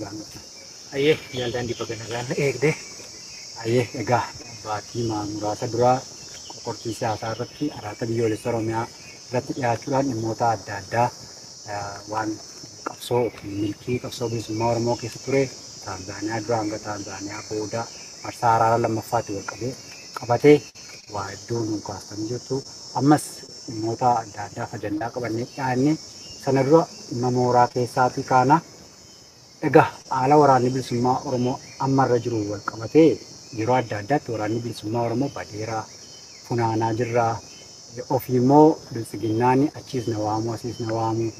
Nagaan dhuftan. Ayyee, jaalladhaan baga nagaan eegde. Ayyee, egaa baatii muraasa duraa qoqqortii siyaasaa irratti araata biyyoolessa Oromiyaa irratti dhiyaachuudhaan dhimmoota adda addaa waan qabsoo milkii qabsoo bilisummaa Oromoo keessa ture Taanzaaniyaa dura hanga Taanzaaniyaa booda marsaa araara lammaffaatti wal qabee qabatee waa hedduu nu kaastanii jirtu. Ammas dhimmoota adda addaaf ajandaa qabannee dhiyaanne sana dura dhimma mooraa keessaatii kaana. Egaa haala waraanni bilisummaa Oromoo ammarra jiru wal qabatee yeroo adda addaatti waraanni bilisummaa Oromoo badeeraa funaanaa jirraa ofii immoo bilisiginnaan achiis na waamu asiis na waamu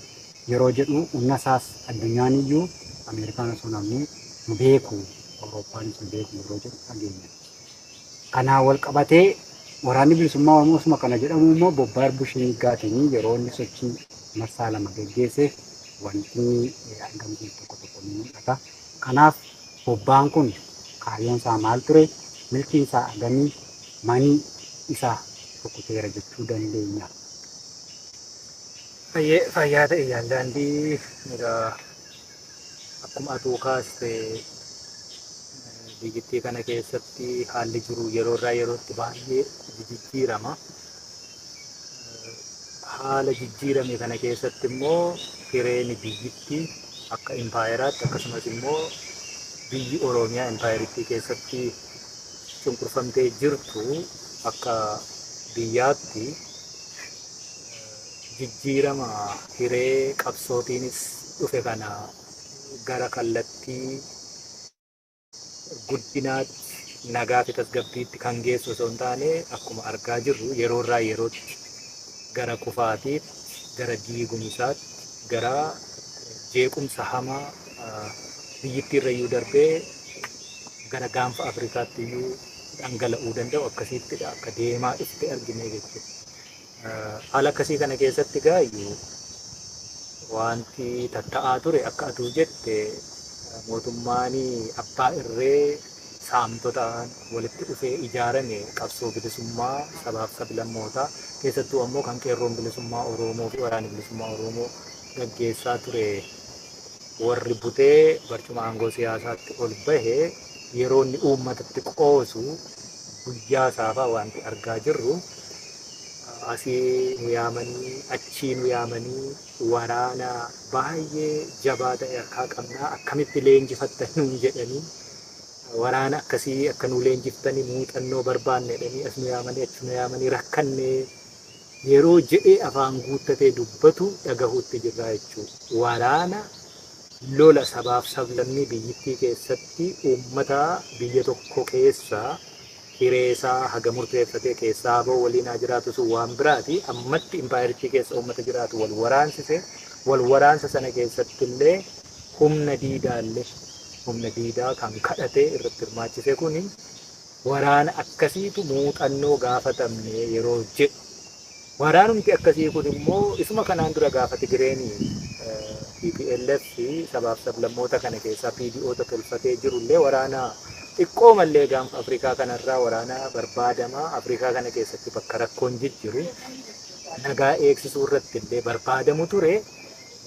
yeroo jedhu humna isaas addunyaan iyyuu Ameerikaan osoo namni nu beeku Awurooppaanis nu beeku yeroo jedhu dhageenya. Kanaan wal qabatee waraanni bilisummaa Oromoo osuma kana jedhamu immoo bobbaa Bushinnigaatiin yeroo inni sochii marsaa lama geggeesse wanti argamsiisu tokko tokko ni mul'ata. Kanaaf bobbaan kun kaayyoon isaa maal ture? Milkiin isaa hagamii? Manii isaa rukuteera jechuu dandeenya. Fayyaa ta'e jaalladhaan egaa akkuma atuu kaaste biyyattii kana keessatti haalli jiru yeroo irraa yerootti baay'ee jijjiirama. Haala jijjiirame kana keessatti immoo hireen biyyittii akka impaayeraatti akkasumas immoo biyyi Oromiyaa impaayerittii keessatti cunqurfamtee jirtu akka biyyaatti jijjiirama hiree qabsootiinis dhufe kana gara kallattii guddinaatti nagaa fi tasgabbiitti kan geessu osoo hin taane akkuma argaa jirru yeroo irraa yerootti gara kufaatiitti, gara diigumsaatti, gara jeequmsa hamaa biyyittii irrayyuu darbee gara gaanfa Afrikaatti iyyuu dhangala'uu danda'u akkasiittidha akka deemaa dhufte argine jechuudha. Haala akkasii kana keessatti gaayyuu wanti tatta'aa ture akka atuu jette mootummaan abbaa irree saamtotaan walitti dhufee ijaarame qabsoo bilisummaa sabaaf sablammootaa keessattuu ammoo kan qeerroon bilisummaa Oromoo fi waraanni bilisummaa Oromoo gaggeessaa ture warri butee barcuma aangoo siyaasaatti ol bahe yeroo inni uummatatti qoosu guyyaa saafaa wanti argaa jirru asii nu yaamanii achii nu yaamanii waraana baay'ee jabaa ta'e harkaa qabnaa akkamitti leenjifattan nuun jedhanii waraana akkasii akka nu leenjiftanii muuxannoo barbaanne jedhanii as nu yaamanii achi nu yaamanii rakkannee yeroo jedhee afaan guuttatee dubbatu dhagahuutti jirra jechuudha. Waraana lola sabaaf sablammii biyyittii keessatti uummata biyya tokko keessaa hireesaa haga murteeffatee keessaa bahu waliin haa jiraatu sun waan biraati. Ammatti impaayerichi keessa uummata jiraatu wal waraansise wal waraansa sana keessatti illee humna diidaallee humna diidaa kan kadhatee irratti hirmaachise kuni waraana akkasiitu muuxannoo gaafatamne yeroo jedhu. Waraanumti akkasii kun immoo isuma kanaan dura gaafa Tigireenii TPLF sabaaf sablammoota kana keessaa PDOta tolfatee jirullee waraana xiqqoo mallee gaanfa Afrikaa kanarraa waraana barbaadamaa Afrikaa kana keessatti bakka rakkoon jijjiru nagaa eegsisuu irratti illee barbaadamu ture.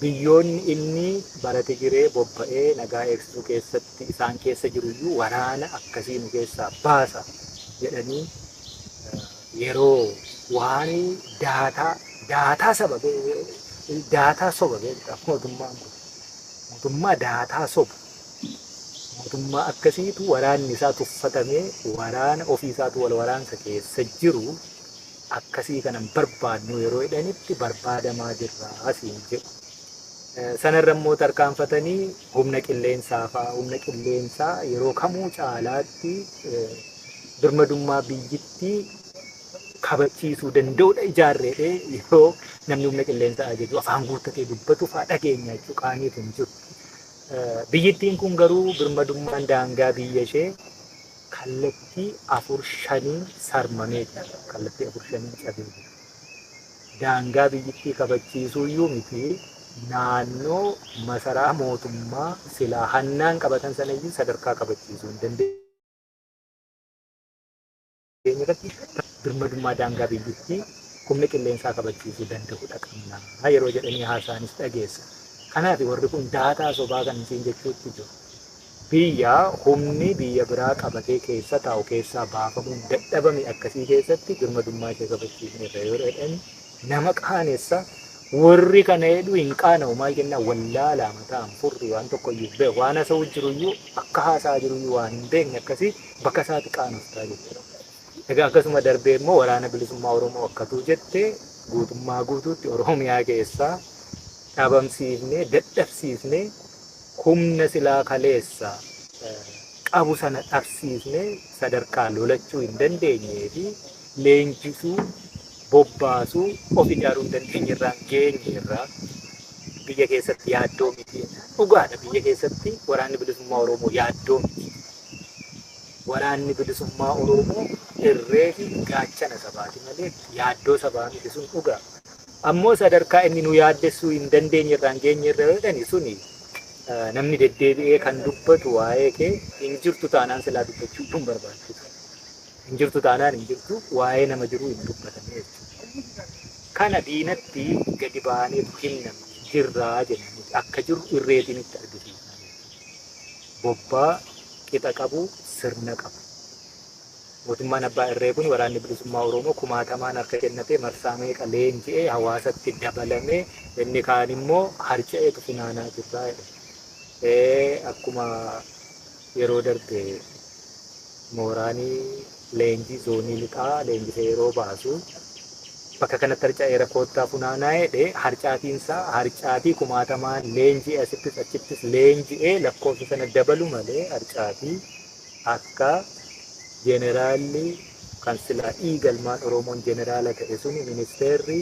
Biyyoonni inni bara Tigiree bobba'ee nagaa eegsisuu keessatti isaan keessa jiruyyuu waraana akkasii nu keessaa baasa jedhanii yeroo waan daataa saba daataa soba beektaa mootummaan kun mootummaa daataa soba mootummaa akkasiitu waraanni isaa tuffatamee waraana ofii isaatu wal waraansa keessa jiru akkasii kanan barbaadnu yeroo jedhanitti barbaadamaa jirra asiin jedhu. Sanarra immoo tarkaanfatanii humna qilleensaa fa'aa humna qilleensaa yeroo kamuu caalaatti birmadummaa biyyittii kabachiisuu danda'udha ijaarreedhee yeroo namni humna qilleensaa ajaju afaan guuttatee dubbatu fa'aa dhageenya jechuudha qaaniitu hin jiru. Biyyittiin kun garuu birmadummaan daangaa biyya ishee kallattii 4-5 sarmamee jira. Kallattii 4-5 cabee jira. Daangaa biyyittii kabachiisuu iyyuu miti naannoo masaraa mootummaa silaa hannaan qabatan sana iyyuu sadarkaa kabachiisuu hin dandeenye irratti birmadummaa daangaa biyyittii humna qilleensaa kabachiisuu danda'udha qabna yeroo jedhanii haasa'anis dhageessa. Kanaaf warri kun daataa sobaa kan isiin jechuutti jiru. Biyya humni biyya biraa qabatee keessa taa'u keessaa baafamuun dadhabame akkasii keessatti birmadummaa ishee kabachiisneerra yoo jedhan nama qaanessa. Warri kana jedhu hin qaana'u, maal jennaan wallaalaa mataan furri waan tokko iyyuu beeku, waan haasa'u jiruyyuu akka haasa'aa jiruyyuu waan hin beekne akkasii bakka isaatti qaanoftaa jechuudha. Egaa akkasuma darbee immoo waraana bilisummaa Oromoo akkatuu jette guutummaa guutuutti Oromiyaa keessaa dhabamsiifnee dadhabsiifnee humna silaa kaleessa qabu sana dhabsiifnee sadarkaa lolachuu hin dandeenyee fi leenjisuu bobbaasuu of ijaaruu hin dandeenye irraan geenye irraa biyya keessatti yaaddoo miti. Dhugaadha, biyya keessatti waraanni bilisummaa Oromoo yaaddoo miti. Waraanni bilisummaa Oromoo irree fi gaachana sabaati malee yaaddoo sabaa miti, sun dhugaa. Ammoo sadarkaa inni nu yaaddessuu hin dandeenye irraan geenye irra jedhani suni namni deddeebi'ee kan dubbatu waa'ee kee hin jirtu taanaan silaa dubbachuu hin barbaachisu. Hin jirtu taanaan hin jirtu, waa'ee nama jiruu hin dubbatame jechuudha. Kana diinatti gadi baaneetu himna, jirraa jenna, akka jiru irreetiin itti argisiisna. Bobbaa qixa qabu, sirna qabu. Mootummaan abbaa irree kun waraanni bilisummaa Oromoo kumaatamaan harka kennatee marsaa meeqa leenji'ee hawaasatti dabalamee inni kaan immoo harca'eetu funaanaa jirraa jedha. Akkuma yeroo darbe mooraanii leenjii zoonii lixaa leenjisee yeroo baasu bakka kanatti harca'eera koottaa funaanaa jedhe, harcaatiinsaa harcaatii kumaatamaan leenji'ee asittis achittis leenji'ee lakkoofsa sana dabalu malee harcaatii akka jeeneraalli kan silaa dhiigalmaan Oromoon jeneraala ta'e suni, ministeerri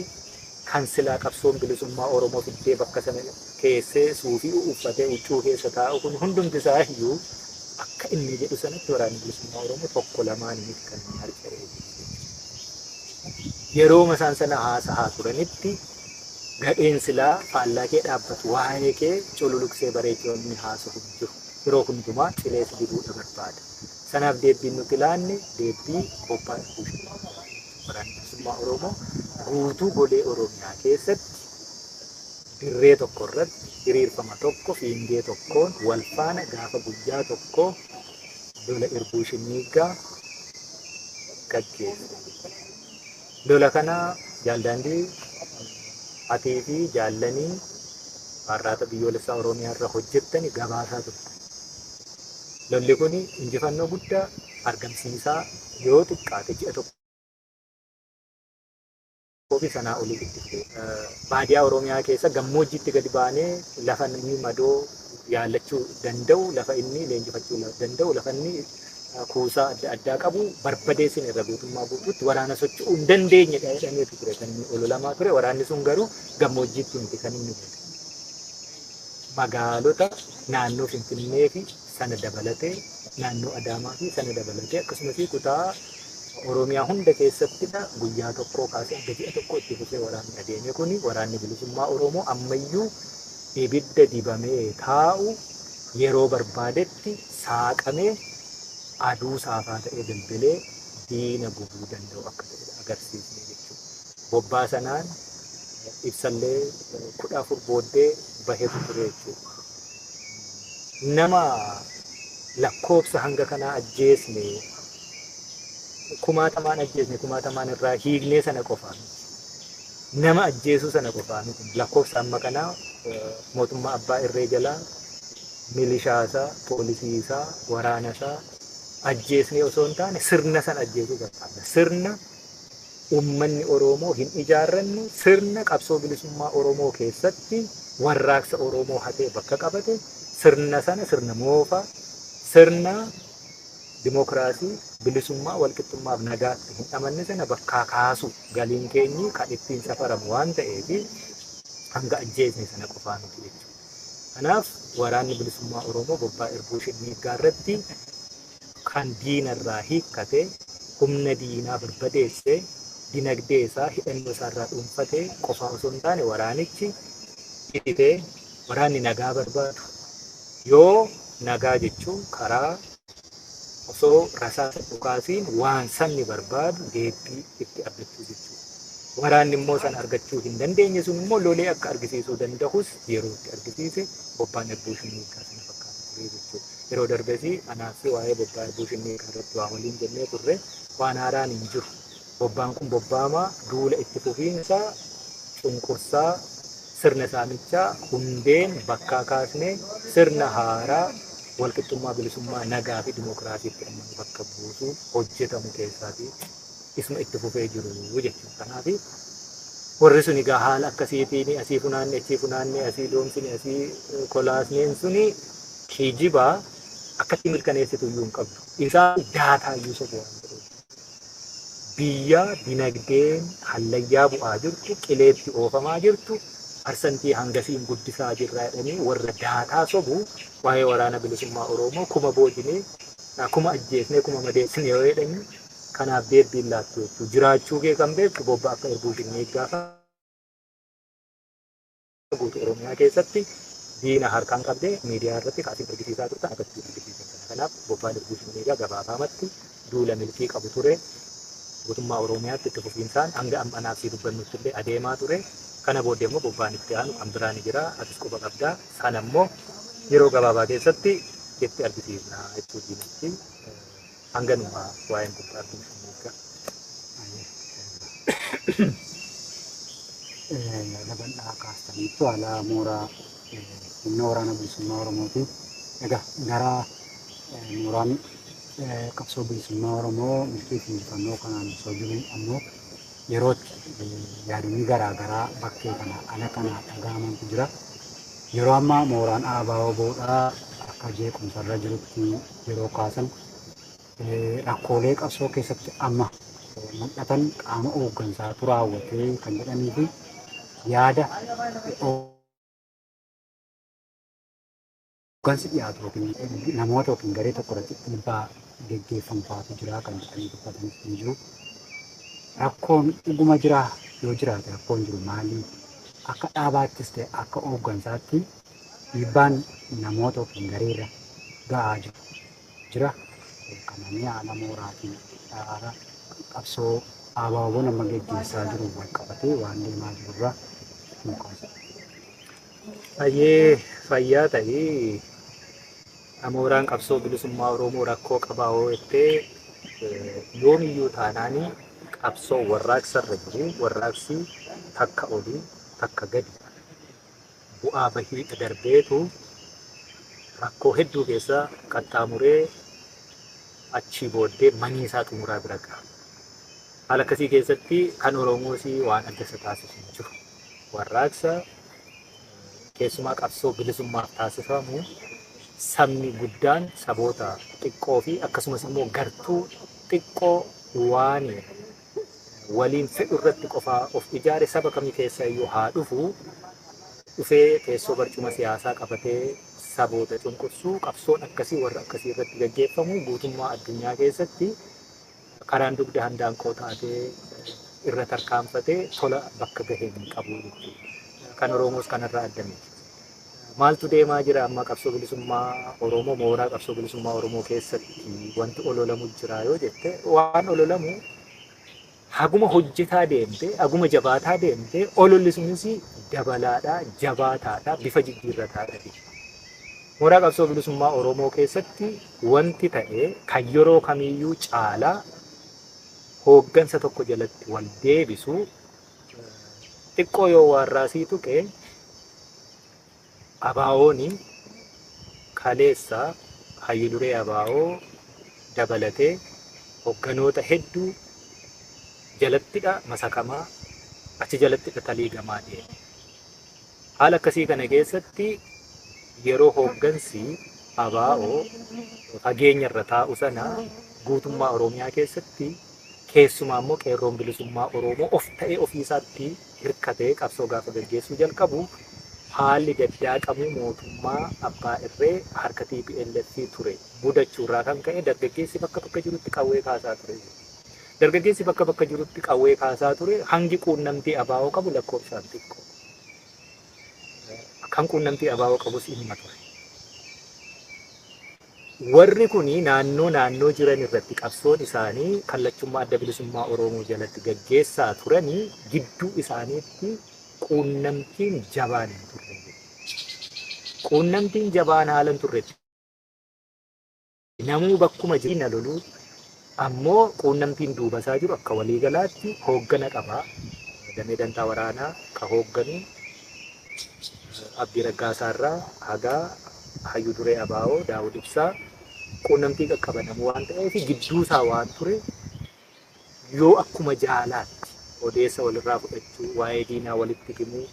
kan silaa qabsoon bilisummaa Oromoo fiddee bakka sana keessee suufii uffatee huccuu keessa taa'u kun hundumti isaa iyyuu akka inni jedhu sanatti waraanni bilisummaa Oromoo tokko lamaan miti kan inni harca'ee. Yeroo isaan sana haasa'aa turanitti gadheen silaa faallaa kee dhaabbatu waa'ee kee cululuqsee bareechee inni haasa'u jiru. Yeroo hundumaa cilees dibuudha barbaada. Sanaaf deebbiin nuti laanne deebbii bobbaa waraanni bilisummaa Oromoo guutuu golee Oromiyaa keessatti dirree tokko irratti hiriirfama tokko fiingee tokkoon wal faana gaafa guyyaa tokko lola Irbuu Shinniiggaa gaggeesse. Lola kana jaaldaandii atii fi jaallanii Arraata Biyyoolessaa Oromiyaa irra hojjettani gabaasaa turte. Lolli kun injifannoo guddaa argamsiisaa yoo xiqqaate ji'a tokko fi sanaa olii itti fufe. Baadiyaa Oromiyaa keessa gammoojjiitti gadi baanee lafa inni madoo yaallachuu danda'u, lafa inni leenjifachuu danda'u, lafa inni kuusaa adda addaa qabu barbadeessin irra guutummaa guutuutti waraana socho'uu hin dandeenyedha jedhameetu ture kan inni ololamaa ture. Waraanni sun garuu gammoojjiitti miti kan inni ture. Magaalota naannoo Finfinnee fi sana dabalatee, naannoo Adaamaa fi sana dabalatee, akkasumas kutaa Oromiyaa hunda keessattidha guyyaa tokkoo kaasee hanga ji'a tokko itti fufee waraanni adeeme kuni waraanni bilisummaa Oromoo ammayyuu ibidda dibamee taa'u yeroo barbaadetti saaqamee aduu saafaa ta'ee bilbilee diina gubuu danda'u akka ta'e agarsiisne jechuudha. Bobbaa sanaan ibsallee 14 booddee bahetu ture jechuudha. Nama lakkoofsa hanga kanaa ajjeesne, kumaatamaan ajjeesne, kumaatamaan irraa hiiknee sana qofaa miti. Nama ajjeesuu sana qofaa miti. Lakkoofsa amma kanaa mootummaa abbaa irree jalaa milishaasaa, poolisiisaa, waraanasaa ajjeesnee osoo hin taane sirna sana ajjeesuu barbaadna. Sirna uummanni Oromoo hin ijaarranne, sirna qabsoo bilisummaa Oromoo keessatti warraaqsa Oromoo hatee bakka qabate, sirna sana, sirna moofaa, sirna dimookiraasii, bilisummaa, walqixxummaaf nagaatti hin amanne sana bakkaa kaasu galiin keenyi kan ittiin safaramu waan ta'eef hanga ajjeesne sana qofaa miti jechuudha. Kanaaf waraanni bilisummaa Oromoo bobbaa Irbuu Shinniiggaa irratti kan diinarraa hiikkate, humna diinaa barbadeesse, dinagdee isaa hidhannoo isaarraa dhuunfatee qofaa osoo hin taane waraanichi ititee waraanni nagaa barbaadu yoo nagaa jechuun karaa osoo rasaasa dhukaasiin waan sabni barbaadu deebii itti argachuu jechuudha. Waraanni immoo sana argachuu hin dandeenye sun immoo lolee akka argisiisuu danda'us yeroo itti argisiise bobbaan Irbuu Shinniiggaa sana fakkaata. turre jechuudha. Yeroo darbes anaaf waa'ee bobbaa Irbuu Shinniiggaa irratti waa waliin jennee turre, waan haaraan hin jiru. Bobbaan kun bobbaama duula itti fufiinsa cunqursaa sirna saamichaa hundeen bakkaa kaasnee sirna haaraa walqixxummaa, bilisummaa, nagaa fi dimookiraasiitti amma bakka buusuu hojjetamu keessaatii isuma itti fufee jiru jechuudha. Kanaaf warri sun egaa haala akkasiitiin asii funaanne, achii funaanne, asii doomsine, asii kolaasneen suni kijibaa akkatti mirkaneessitu iyyuu hin qabdu. Isaan daataa iyyuu sobu waan ta'eef. Biyya dinagdeen hallayyaa bu'aa jirtu, qileetti oofamaa jirtu, parsantii hangasiin guddisaa jirra jedhanii warra daataa sobu, waa'ee Waraana Bilisummaa Oromoo 1000 boojinee, 1000 ajjeesnee, 1000 madeessine yoo jedhanii kanaaf deebbiin laattu jechuudha. Jiraachuu kee kan beektu bobba akka Irbuu Shinniiggaa guutuu Oromiyaa keessatti diina harkaan qabdee miidiyaa irratti kaasiin argisiisaa turtan akkasitti argisiisan kana. Kanaaf bobbaan Irbuu Shinniiggaa gabaabaamatti duula milkii qabu ture. Guutummaa Oromiyaatti itti fufiinsaan hanga amma anaaf si dubbannutti illee adeemaa ture. Kana booddee immoo bobbaan itti aanu kan biraa ni jira. Atis quba qabdaa. Sana immoo yeroo gabaabaa keessatti itti argisiisna jechuu diinatti. Hanganuma waa'een bobbaa Irbuu Shinniiggaa. Yaada bal'aa kaastaniittu haala mooraa humna Waraana Bilisummaa Oromooti. Egaa gara mooraan qabsoo bilisummaa Oromoo milkii fi injifannoo kanaan osoo jiru ammoo yerootti yaadonni garaa garaa bakkee kana ala kana dhaga'amantu jira. Yeroo ammaa mooraan ABO-dhaa akka jeequmsarra jirutti yeroo kaasan, rakkoolee qabsoo keessatti amma mul'atan qaama hooggansaatu raawwatee kan jedhanii fi yaada hooggansi dhiyaatu yookiin namoota yookiin garee tokko irratti dhiibbaa geggeeffamu fa'aatu jira kan jedhanii dubbatanis ni jiru. Rakkoon dhuguma jiraa? Yoo jiraate rakkoon jiru maali? Akka dhaabaattis ta'e akka hooggansaatti dhiibbaan namoota yookiin gareerra ga'aa jiru jira. Kananii haala mooraatiin haala qabsoo ABO nama geggeessaa jiru wal qabatee waan deemaa jirurraa nu kaasa. Baay'ee fayyaa ta'ii, mooraan qabsoo bilisummaa Oromoo rakkoo qabaa yoo jettee, yoomiyyuu taanaanii qabsoo warraaqsa irra jiru, warraaqsi takka olii takka gadi bu'aa bahii darbeetu rakkoo hedduu keessa qaxxaamuree achii booddee manii isaa xumuraa bira gaha. Haala akkasii keessatti kan Oromoos waan adda isa taasisu hin jiru. Warraaqsa keessumaa qabsoo bilisummaaf taasifamu sabni guddaan saboota xiqqoo fi akkasumas immoo gartuu xiqqoo waan waliin fedhu irratti qofaa of ijaare saba kamii keessa iyyuu haa dhufu, dhufee teessoo barcuma siyaasaa qabatee saboota cunqursuu, qabsoon akkasii warra akkasii irratti gaggeeffamu guutummaa addunyaa keessatti karaan dugda handaanqoo taatee irra tarkaanfatee tola bakka gahee hin qabu jechuudha. Kan Oromoos kanarraa adda miti. Maaltu deemaa jira amma qabsoo bilisummaa Oromoo, mooraa qabsoo bilisummaa Oromoo keessatti wanti ololamu jira yoo jette, waan ololamu haguma hojjetaa deemte, haguma jabaataa deemte, ololli sunis dabalaadha, jabaataadha, bifa jijjiirrataadha. Mooraa qabsoo bilisummaa Oromoo keessatti wanti ta'e kan yeroo kamiyyuu caalaa hooggansa tokko jalatti wal deebisu, xiqqoo yoo waarraasii tuqe, ABO'n kaleessa hayyu duree ABO dabalatee hoogganoota hedduu jalattidha masakamaa, achi jalattidha taliigamaa deeme. Haala akkasii kana keessatti yeroo hooggansi ABO fageenya irra taa'u sana guutummaa Oromiyaa keessatti keessumaa immoo qeerroon bilisummaa Oromoo of ta'ee ofiisaatti hirkatee qabsoo gaafa gaggeessuu jalqabu, haalli daddaaqamuu mootummaa abbaa irree harka TPLF ture mudachuurraa kan ka'e dargaggeessi bakka bakka jirutti qawwee kaasaa ture. Dargaggeessi bakka bakka jirutti qawwee kaasaa ture hangi quunnamtii ABO qabu lakkoofsaan xiqqoo. Kan quunnamtii ABO qabus inuma ture. Warri kuni naannoo naannoo jiran irratti qabsoon isaanii kallachummaa Adda Bilisummaa Oromoo jalatti gaggeessaa turanii gidduu isaaniitti quunnamtiin jabaan hin turre. Quunnamtiin jabaan haala hin turre. Namuu bakkuma jiru loluu ammoo quunnamtiin duuba isaa jiru akka waliigalaatti hooggana qaba. Damee dantaa waraanaa ka hoogganu Abdii Raggaasaa irraa hagaa Hayyuu Duree Abaa'oo Daawud Ibsaa quunnamtii qaqqaba namuu waan ta'eef gidduu isaa waan ture yoo akkuma jaalaatti odeessa walirraa fudhachuu, waa'ee diinaa walitti himuu,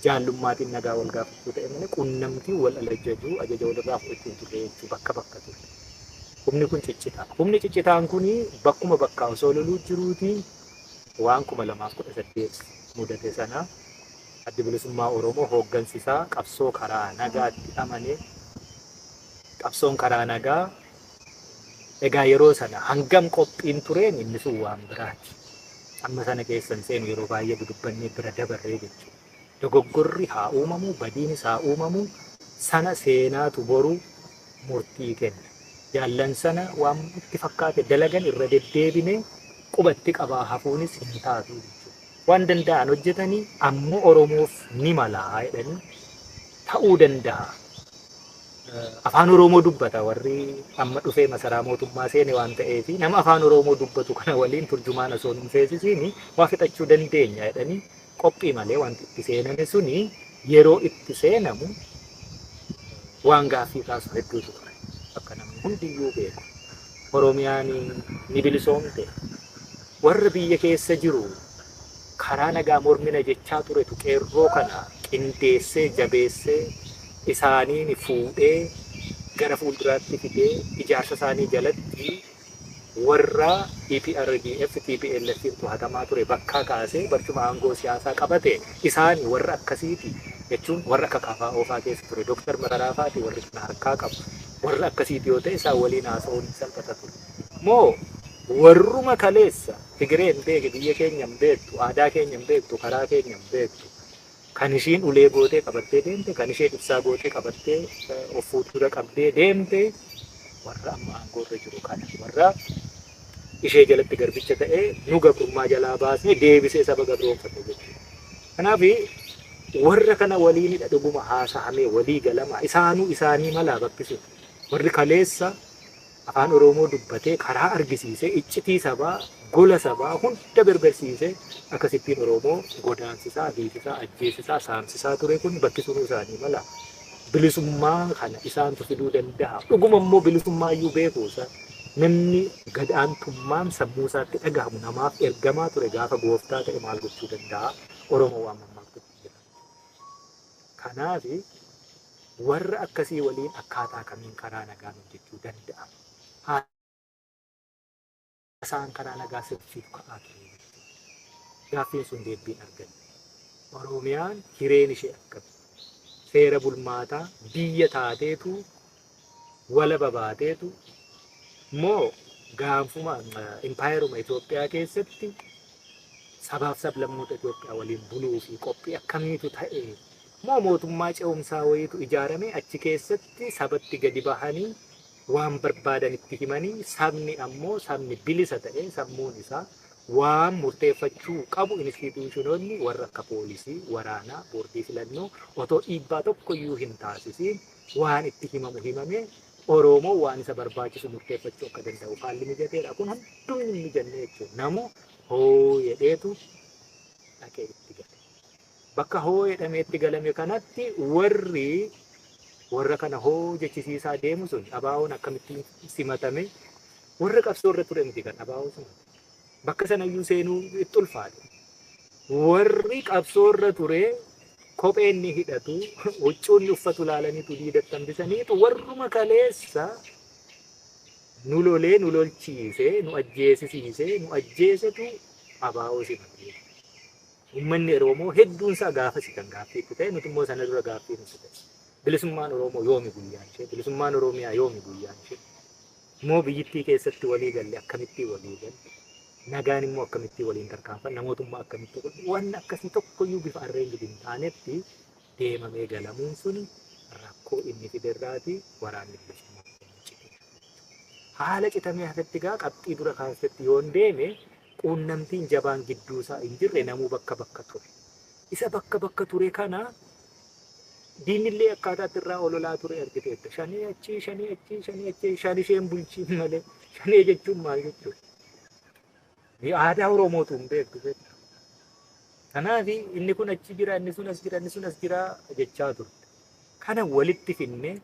jaallummaatiin nagaa wal gaafachuu ta'e malee quunnamtii wal ajajuu, ajaja walirraa fudhachuu hin turre jechuu bakka bakka ture. Humni kun ciccitaa. Humni ciccitaan kun bakkuma bakkaa osoo loluu jiruuti waan 2018 mudate sana Addi Bilisummaa Oromoo hooggansi isaa qabsoo karaa nagaatti amane. Qabsoon karaa nagaa egaa yeroo sana hangam qophiin tureen inni sun waan biraati. Amma sana keessan seenu yeroo baay'ee dudubbannee bira dabarree jechuudha. Dogoggorri haa uumamu, badiinis haa uumamu, sana seenaatu boru murtii kenna. Jaallan sana waan itti fakkaate dalagan irra deddeebine qubatti qabaa hafuunis hin taatu jechuudha. Waan danda'an hojjetanii ammoo Oromoof ni malaa jedhanii ta'uu danda'a. Afaan Oromoo dubbata warri amma dhufee masaraa mootummaa seene waan ta'eef nama afaan Oromoo dubbatu kana waliin turjumaan osoo hin feesisiin waa fixachuu dandeenya jedhanii qophii malee wanti itti seename suni yeroo itti seenamu waan gaaffii kaasu hedduutu ture. Akka namni hundiyyuu beeku. Oromiyaan ni bilisoomte. Warra biyya keessa jiru karaa nagaa mormina jechaa turetu qeerroo kana qindeessee jabeessee isaaniin fuudhee gara fuulduraatti fidee ijaarsa isaanii jalatti warra EPRDF TPLF to'atamaa ture bakkaa kaasee barcuma aangoo siyaasaa qabate isaanii warra akkasiiti jechuun warra akka KFO oofaa keessa ture Dr. Mararaa faati warri kana harkaa qabu warra akkasiiti yoo ta'e isaan waliin haasa'uun salphata ture. Moo warruma kaleessa Tigiree hin beeke, biyya keenya hin beektu, aadaa keenya hin beektu, karaa keenya hin beektu. Kan ishiin ulee gootee qabattee deemte, kan isheen ibsaa gootee qabattee of fuuldura qabdee deemte warra amma aangoorra jiru kana warra ishee jalatti garbicha ta'ee nu gabrummaa jalaa baasee deebisee saba gabroonfate jechuudha. Kanaaf warra kana waliinidha dhuguma haasahamee walii galama isaanuu isaanii malaa bakkisu warri kaleessa afaan Oromoo dubbatee karaa argisiisee iccitii sabaa gola sabaa hunda berbersiisee akkasittiin Oromoo godaansisaa, hiisisaa, ajjeesisaa, saamsisaa ture kun bakkisunuu isaanii mala. Bilisummaa kana isaantu fiduu danda'a. Dhuguma immoo bilisummaa iyyuu beekuu isaa namni gad-aantummaan sammuu isaatti dhagahamu namaaf ergamaa ture gaafa gooftaa ta'e maal gochuu danda'a? Oromoo waan mammaaktutti jira. Kanaaf warra akkasii waliin akkaataa kamiin karaa nagaan hojjechuu danda'ama? Haasaan karaa nagaa sirriitu ka'aa ture jechuudha. Gaaffiin sun deebiin arganne. Oromiyaan hireen ishee akkami? Seera bulmaataa biyya taateetu walaba baateetu moo gaanfuma impaayeruma Itoophiyaa keessatti sabaaf sablammoota Itoophiyaa waliin buluu fi qophii akkamiitu ta'e moo mootummaa ce'umsaa wayiitu ijaarame achi keessatti sabatti gadi bahanii waan barbaadan itti himanii sabni ammoo sabni bilisa ta'e sammuun isaa waan murteeffachuu qabu instituushinoonni warra akka poolisii, waraanaa, boordii filannoo otoo dhiibbaa tokkoyyuu hin taasisiin waan itti himamu himame Oromoo waan isa barbaachisu murteeffachuu akka danda'u haalli mijateedha. Kun hundumni hin mijanne jechuudha. Namu hoo jedheetu dhaqee itti gale. Bakka hoo jedhamee itti galame kanatti warri warra kana hoo jechisiisaa deemu sun ABO'n akkamittiin simatame warra qabsoo irra ture miti kan ABO simate. Bakka sanayyuu seenuu itti ulfaate. Warri qabsoo irra ture kopheen ni hidhatu, huccuun ni uffatu laalaniitu diidatti hambisaniitu warruma kaleessa nu lolee nu lolchiisee nu ajjeesisiisee nu ajjeesetu ABO simate. Uummanni Oromoo hedduun isaa gaafasi kan gaaffii itti ta'e nuti immoo sana dura gaaffii nuti ta'e. Bilisummaan Oromoo yoomi guyyaan ishee? Bilisummaan Oromiyaa yoomi guyyaan ishee? Immoo biyyittii keessatti walii galle akkamittiin walii galle? Nagaan immoo akkamittiin waliin tarkaanfanna? Mootummaa akkamitti godhu? Waan akkasii tokkoyyuu bifa arreenji hin taanetti deemamee galamuun suni rakkoo inni fiderraati waraanni bilisummaa Oromoo citee. Haala citamee hafetti gaa qabxii dura kaasetti yoon deeme quunnamtiin jabaan gidduu isaa hin jirre namuu bakka bakka ture. Isa bakka bakka ture kana Diinni illee akkaataatti irraa ololaa ture argiteetta. Shanee achii, shanee achii, shanee achii, shan isheen bulchiin malee shanee jechuun maal jechuudha? Aadaa Oromootu hin beektu beektu. Kanaaf inni kun achi jira, inni sun as jira, inni sun as jira jechaa turte. Kana walitti finnee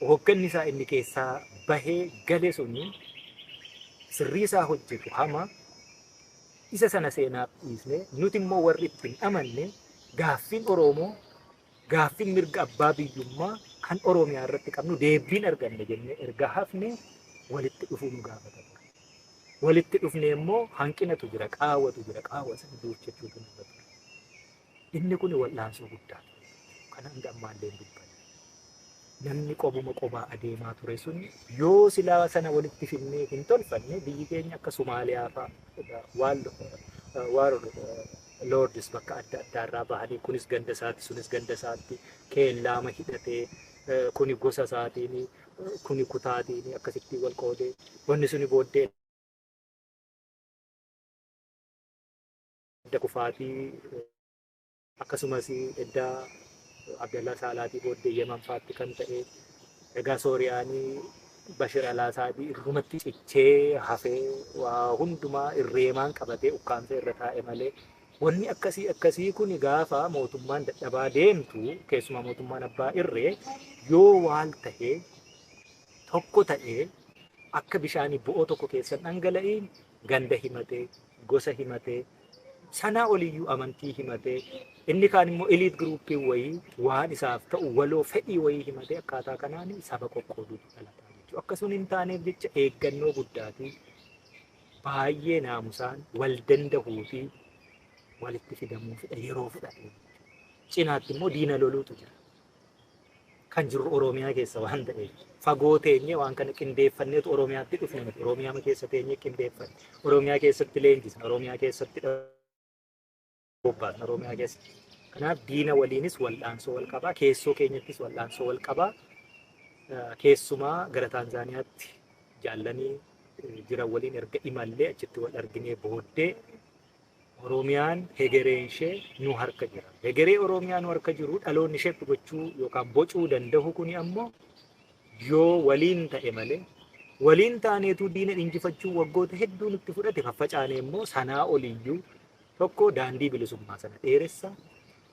hoogganni isaa inni keessaa bahee gale suni sirrii isaa hojjetu hama isa sana seenaaf dhiisne, nuti immoo warri itti hin amanne gaaffiin Oromoo, gaaffiin mirga abbaa biyyummaa kan Oromiyaa irratti qabnu deebiin arganne jennee erga hafne walitti dhufuu nu gaafata ture. Walitti dhufne immoo hanqinatu jira, qaawwatu jira, qaawwa sana duuchachuutu nurra ture. Inni kun wal'aansoo guddaa ture. Kana hanga ammaallee hin dubbanne. Namni qobuma qobaa adeemaa ture sun yoo silaa sana walitti finnee hin tolfanne biyyi keenya akka Somaaliyaa fa'aa waan lords bakka adda addaarraa bahanii kunis ganda isaatti sunis ganda isaatti keellaama hidhatee kuni gosa isaatiin kuni kutaatiin akkasitti wal qoodee wanni suni booddee edda kufaatii akkasumas edda Abdallaa Saalaatii booddee Yemen faatti kan ta'e egaa Sooriyaanii Bashir Alaasaadii irrumatti cichee hafee waa hundumaa irreemaan qabatee ukkaamsee irra taa'e malee wanni akkasii akkasii kun gaafa mootummaan dadhabaa deemtu keessumaa mootummaan abbaa irree yoo waal ta'ee tokko ta'ee akka bishaanii bo'oo tokko keessa dhangala'iin ganda himatee gosa himatee sanaa oliyyuu amantii himatee inni kaan immoo eliit giruuppii wayii waan isaaf ta'u waloo fedhii wayii himatee akkaataa kanaan saba qoqqooduutu dhalataa jechuudha. Akkasuma hin taaneef jecha eeggannoo guddaatii baay'ee naamusaan wal dandahuu fi walitti fidamuu fedha yeroo fudhate. Cinaatti immoo diina loluutu jira. Kan jirru Oromiyaa keessa waan ta'eef fagoo teenyee waan kana qindeeffanneetu Oromiyaatti dhufne miti. Oromiyaa keessa teenyee qindeeffanne. Oromiyaa keessatti leenjisna. Oromiyaa keessatti bobbaasna. Oromiyaa keessatti. Kanaaf diina waliinis wal'aansoo wal qabaa. Keessoo keenyattis wal'aansoo wal qabaa. Keessumaa gara Taanzaaniyaatti jaallanii jiran waliin erga imallee achitti wal arginee booddee Oromiyaan hegereen ishee nu harka jira. Hegeree Oromiyaa nu harka jiru dhaloonni ishee gochuu yookaan bocuu danda'u kuni ammoo yoo waliin ta'e malee waliin taaneetu diina injifachuu waggoota hedduu nutti fudhate faffacaanee immoo sanaa oliyyuu tokko daandii bilisummaa sana dheeressa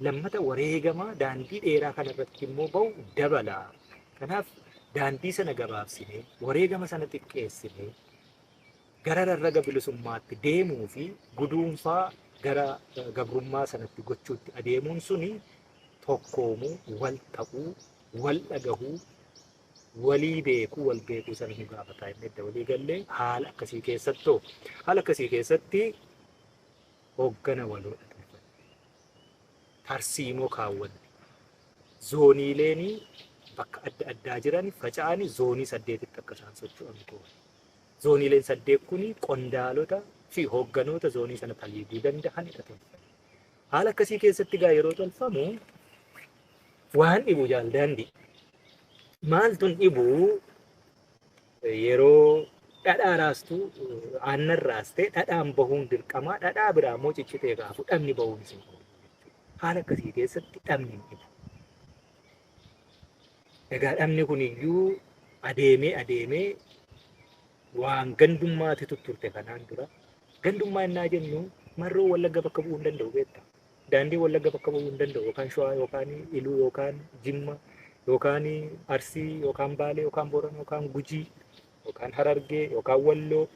lammata wareegamaa daandii dheeraa kanarratti immoo ba'u dabala. Kanaaf daandii sana gabaabsinee wareegama sana xiqqeessinee gara rarraga bilisummaatti deemuu fi guduunfaa gara gabrummaa sanatti gochuutti adeemuun suni tokkoomuu, wal ta'uu, wal dhagahuu, walii beekuu, wal beekuu sana nu gaafataa inni edda walii gallee haala akkasii keessattoo haala akkasii keessatti hooggana waloodha tolfanne. Tarsiimoo kaawwanne. Zooniileen bakka adda addaa jiran faca'anii zoonii 8tti akka isaan socho'an goone. Zooniileen 8 kun qondaalota fi hoogganoota zoonii sana taliiguu danda'anidha tolfame. Haala akkasii keessatti gaa yeroo tolfamu waan dhibu jaaldaandii. Maaltun dhibu yeroo dhadhaa raastu aannan raastee dhadhaan bahuun dirqamaa dhadhaa biraa immoo ciccitee gaafu dhabni bahuun isin oolu. Haala akkasii keessatti dhabni hin dhibu. Egaa dhabni kun iyyuu adeemee adeemee waan gandummaatti tutturte kanaan dura. Gandummaa innaa jennu marroo Wallagga bakka bu'uu hin danda'u beektaa. Daandii Wallagga bakka bu'uu hin danda'u yookaan Shawaa yookaan Iluu yookaan Jimma yookaan Arsii yookaan Baalee yookaan Boorana yookaan Gujii yookaan Harargee yookaan Walloo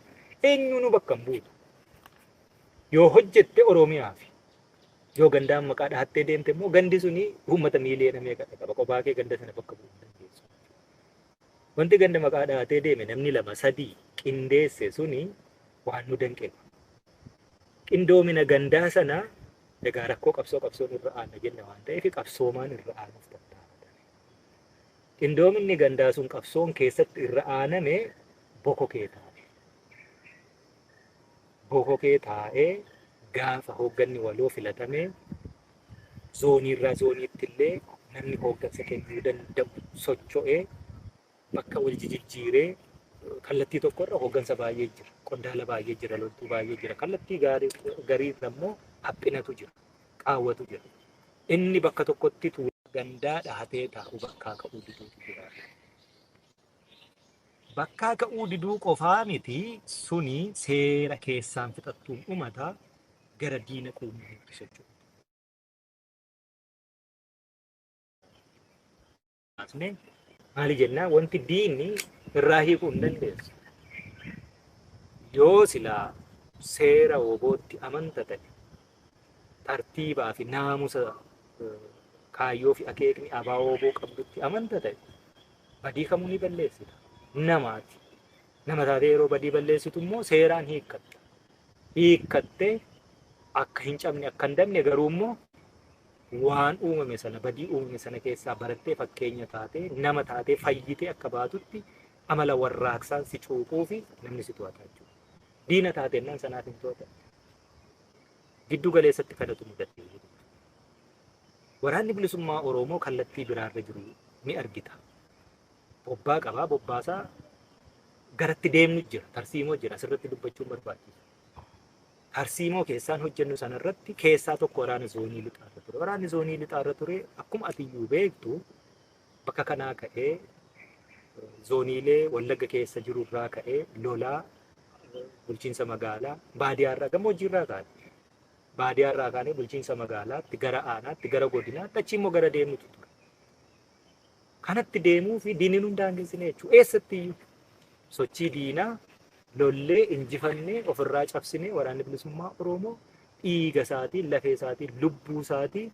eenyuunuu bakka hin buutu. Yoo hojjette Oromiyaa fi yoo gandaan maqaa dhahattee deemte immoo gandi suni uummata miiliyoona meeqa qaba kophaa kee ganda sana bakka bu'uu hin dandeessu. Wanti ganda maqaa dhahatee deeme namni 2 3 qindeesse suni waan nu danqe. Qindoomina gandaa sana egaa rakkoo qabsoo qabsoon irra aana jenna waan ta'eef qabsoomaan irra aanuuf tattaafatame. Qindoominni gandaa sun qabsoon keessatti irra aaname bokokee taa'e. Bokokee taa'ee gaafa hoogganni waloo filatame zooniirraa zooniitti illee namni hooggansa kennuu danda'u socho'ee bakka wal jijjiiree kallattii tokkorra hooggansa baay'ee jira, qondaala baay'ee jira, loltuu baay'ee jira. Kallattii gariirra immoo haphinatu jira, qaawwatu jira. Inni bakka tokkotti tuulaa gandaa dhahatee taa'u bakkaa ka'uu diduutu jira. Bakkaa ka'uu diduu qofaa miti, suni seera keessaan fixattuun dhumata, gara diina quunnamuutti socho'u. Maali jennaan, wanti diinni irraa hiikuu hin dandeessu. Yoo silaa seera WBOtti amanta ta'e, tartiibaa fi naamusa kaayyoo fi akeekni abaa WBO qabdutti amanta ta'e, badii kamuu ni balleessita. Namaati. Nama taatee yeroo badii balleessitu immoo seeraan hiikkatta. Hiikkattee akka hin cabne, akka hin dabne, garuu immoo waan uumame sana, badii uumame sana keessaa barattee, fakkeenya taatee, nama taatee fayyitee akka baatutti amala warraaqsaan si cuuquu fi namni si to'ata jechuudha. Diina taatennaan sanaaf hin to'atan. Giddu galeessatti kanatu mudate. Waraanni bilisummaa Oromoo kallattii biraarra jiru ni argita. Bobbaa qabaa, bobbaasaa garatti deemnu jira, tarsiimoo jira, asirratti dubbachuun barbaachisu. Tarsiimoo keessaan hojjennu sanarratti keessaa tokko waraana zoonii lixaarra ture. Waraanni zoonii lixaarra ture akkuma atiyyuu beektu bakka kanaa ka'ee, zooniilee Wallagga keessa jirurraa ka'ee, lolaa bulchiinsa magaalaa baadiyyaarraa, gammoojjiirraa kaane. Baadiyyaarraa kaanee bulchiinsa magaalaatti, gara aanaatti, gara godinaatti, achi immoo gara deemnutu ture. Kanatti deemuu fi diinni nun daangessine jechuudha. Eessatti iyyuu sochii diinaa lollee injifannee ofirraa cabsinee, waraanni bilisummaa Oromoo dhiiga isaatiin, lafee isaatiin, lubbuu isaatiin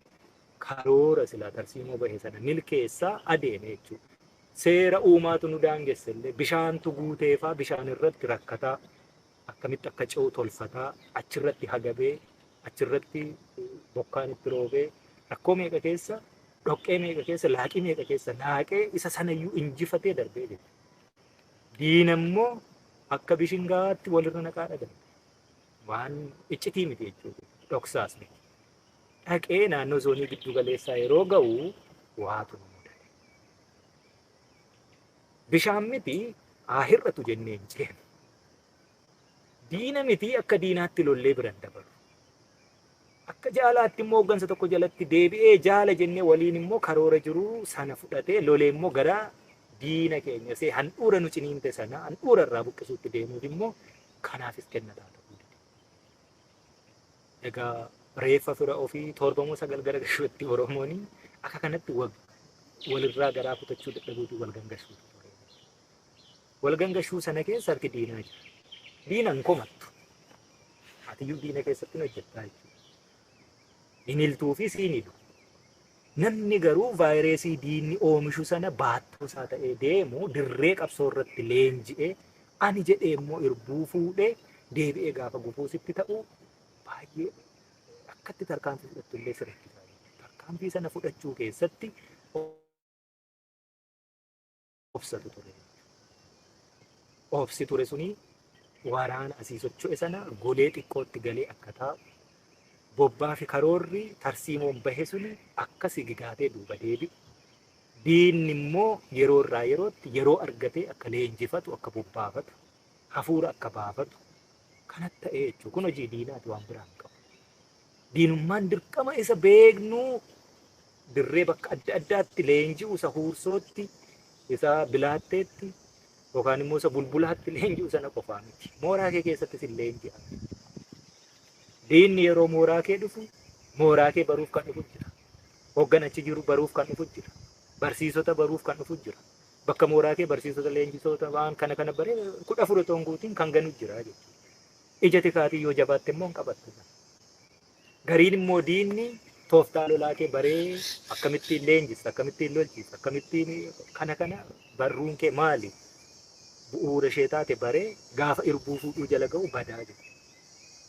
karoora silaa tarsiimoo bahe sana milkeessaa adeeme jechuudha. Seera uumaatu nu daangesse illee, bishaantu guuteefaa bishaan irratti rakkataa, akkamitti akka ce'u tolfataa, achirratti hagabee, achirratti bokkaan itti roobee, rakkoo meeqa keessa, dhoqqee meeqa keessa, laaqii meeqa keessa laaqee, isa sanayyuu injifatee darbee jechuudha. Diina immoo akka bishingaatti walirra naqaa dhagame. Waan iccitii miti jechuudha. Dhoksaas miti. Dhaqee naannoo zoonii giddu galeessaa yeroo ga'u waatu nu mudate. Bishaan miti haa hir'atu jennee hin ceenu. Diina miti akka diinaatti lollee biran dabalu. Akka jaalaatti immoo hooggansa tokko jalatti deebi'ee jaala jennee waliin immoo karoora jiru sana fudhatee lolee immoo gara diina keenya see handhuura nu ciniinte sana handhuura irraa buqqisuutti deemuuf immoo kanaafis kennataa ta'uu dide. Egaa reeffa fira ofii 7 moo 9 gara gashuutti Oromoon akka kanatti walirraa garaa kutachuu dadhabuutu wal gangashuutu ture. Wal gangashuu sana keessa harki diinaa jira. Diina hin komattu. Atiyyuu diina keessatti hin hojjettaa jechuudha. Hin hiltuu fi siin hilu. Namni garuu vaayireesii diinni oomishu sana baattuu isaa ta'ee deemu, dirree qabsoo irratti leenji'ee, ani jedhee immoo irbuu fuudhee deebi'ee gaafa gufuu sitti ta'u, baay'ee akkatti tarkaanfii fudhattu illee sirriitti. Tarkaanfii sana fudhachuu keessatti obsatu ture. Obsi ture suni waraana asii socho'e sana golee xiqqootti galee akka taa'u, bobbaa fi karoorri tarsiimoon bahe suni akka sigigaatee duuba deebi'u. Diinni immoo yeroo irraa yerootti yeroo argatee akka leenjifatu, akka bobbaafatu, hafuura akka baafatu kanatti ta'ee jechuudha. Kun hojii diinaati, waan biraa hin qabu. Diinummaan dirqama isa beeknu dirree bakka adda addaatti leenji'u, isa Huursootti, isa Bilaatteetti yookaan immoo isa Bulbulaatti leenji'u sana qofaa miti. Mooraa kee keessattis hin leenji'a. Diinni yeroo mooraa kee dhufu mooraa kee baruuf kan dhufu jira. Hooggan achi jiru baruuf kan dhufu jira. Barsiisota baruuf kan dhufu jira. Bakka mooraa kee barsiisota, leenjisoota waan kana kana baree 14 otoo hin guutiin kan ganu jira jechuudha. Ija tikaatii yoo jabaatte immoo hin qabattu. Gariin immoo diinni tooftaa lolaa kee baree, akkamittiin leenjista, akkamittiin lolchiista, akkamittiin kana kana barruun kee maali? Bu'uura ishee taate baree gaafa irbuu fuudhuu jala ga'u badaa jechuudha.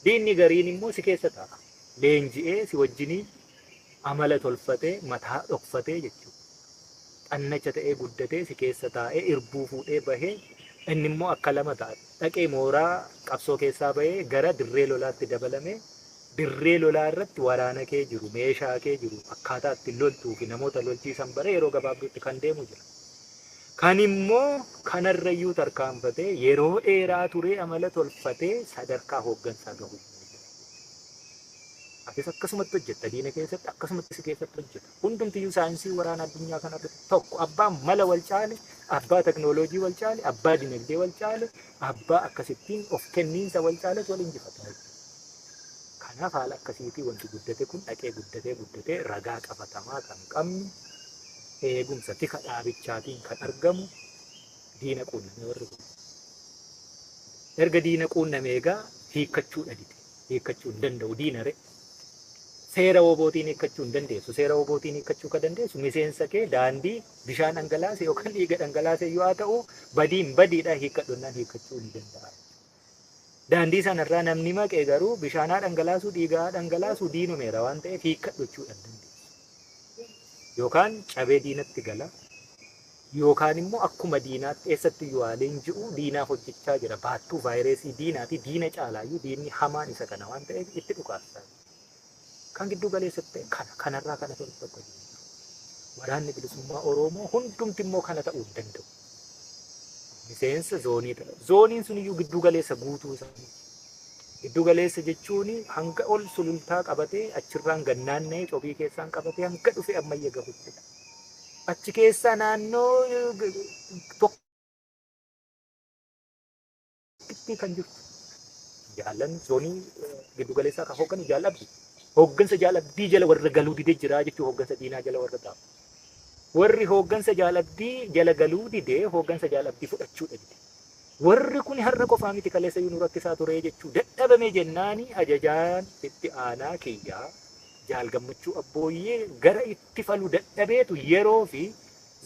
Diinni gariin immoo si keessa taa'a. Leenji'ee si wajjinii amala tolfatee, mataa dhokfatee jechuudha. Xannacha ta'ee guddatee si keessa taa'ee irbuu fuudhee bahee, inni immoo akka lama ta'a. Dhaqee mooraa qabsoo keessaa bahee gara dirree lolaatti dabalamee, dirree lolaa irratti waraana kee jiru, meeshaa kee jiru, akkaataa ittiin loltuu fi namoota lolchiisan baree yeroo gabaabduutti kan deemu jira. Kan immoo kanarrayyuu tarkaanfatee yeroo dheeraa turee amala tolfatee sadarkaa hooggansaa gahu. Atis akkasumatti hojjetta diina keessatti akkasumatti si keessatti hojjeta. Hundumtiyyuu saayinsii waraana addunyaa kanarratti tokko abbaa mala wal caale, abbaa teknooloojii wal caale, abbaa dinagdee wal caale, abbaa akkasittiin of kenniinsa wal caaletu wal injifata. Kanaaf haala akkasiitii wanti guddate kun dhaqee guddatee guddatee ragaa qabatamaa kan qabnu eegumsa tika dhaabichaatiin kan argamu diina quunname warri kun. Erga diina quunname egaa hiikkachuu dhabite. Hiikkachuu hin danda'u diina re. Seera wobootiin hiikkachuu hin dandeessu. Seera wobootiin hiikkachuu kan dandeessu miseensa kee daandii bishaan dhangalaase yookaan dhiiga dhangalaase yoo ta'u badiin badiidha hiikkadhonnaan hiikkachuu ni danda'a. Daandii sanarraa namni maqee garuu bishaanaa dhangalaasuu dhiigaa dhangalaasuu diinumeera waan ta'eef hiikkadhu hin dandeessu. Yookaan cabee diinatti gala yookaan immoo akkuma diinaatti eessatti iyyuu haa leenji'u diinaaf hojjechaa jira. Baattuu vaayirasii diinaati diina caalaayyuu diinni hamaan isa kana waan ta'eef itti dhukaasa. Kan giddu galeessatti ta'e kana kanarraa kana tolu tokko jiru. Waraanni bilisummaa Oromoo hundumti immoo kana ta'uu hin danda'u. Miseensa zoonii ta'a. Zooniin sun iyyuu giddu galeessa guutuu isaanii. Giddu galeessa jechuun hanga ol sulultaa qabatee achirraan gannaanna'ee cobii keessaan qabatee hanga dhufe ammayya gahuttidha. Achi keessaa naannoo tokkitti kan jirtu. Jaallan zoonii giddu galeessaa kan hoogganu jaalladhu. Hooggansa jaalabdii jala warra galuu didee jira jechuun hooggansa diinaa jala warra taa'u. Warri hooggansa jaalabdii jala galuu didee hooggansa jaalabdii fudhachuu dide. Warri kun har'a qofaa miti kaleessa iyyuu nu rakkisaa ture jechuu dadhabame jennaani ajajaan itti aanaa kiyyaa jaal gammachuu abbooyyee gara itti falu dadhabeetu yeroo fi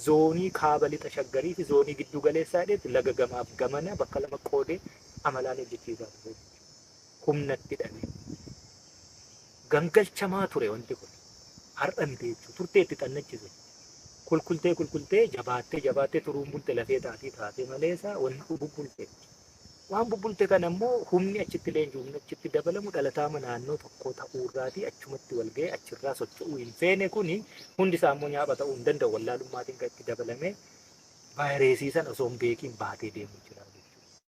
zoonii kaaba lixa shaggarii fi zoonii giddu galeessaa dheetu laga gamaaf gamana bakka lama qoodee amalaan hojjechiisaa ture. Humnatti dhabe. Gangalchamaa ture wanti kun. Har'a miti jechuudha. Turtee itti xannachise. Kulkultee kulkultee jabaattee jabaattee turuun bulte lafee taatii taatee maleessa wanni bubbulte. Waan bubbulte kana immoo humni achitti leenji'u humni achitti dabalamu dhalataama naannoo tokkoo ta'uurraatii achumatti wal ga'ee achirraa socho'uu hin feene kuni hundi isaa immoo nyaapha ta'uu hin danda'u wallaalummaatiin kan itti dabalame vaayirasii sana osoo hin beekiin baatee deemu jira jechuudha.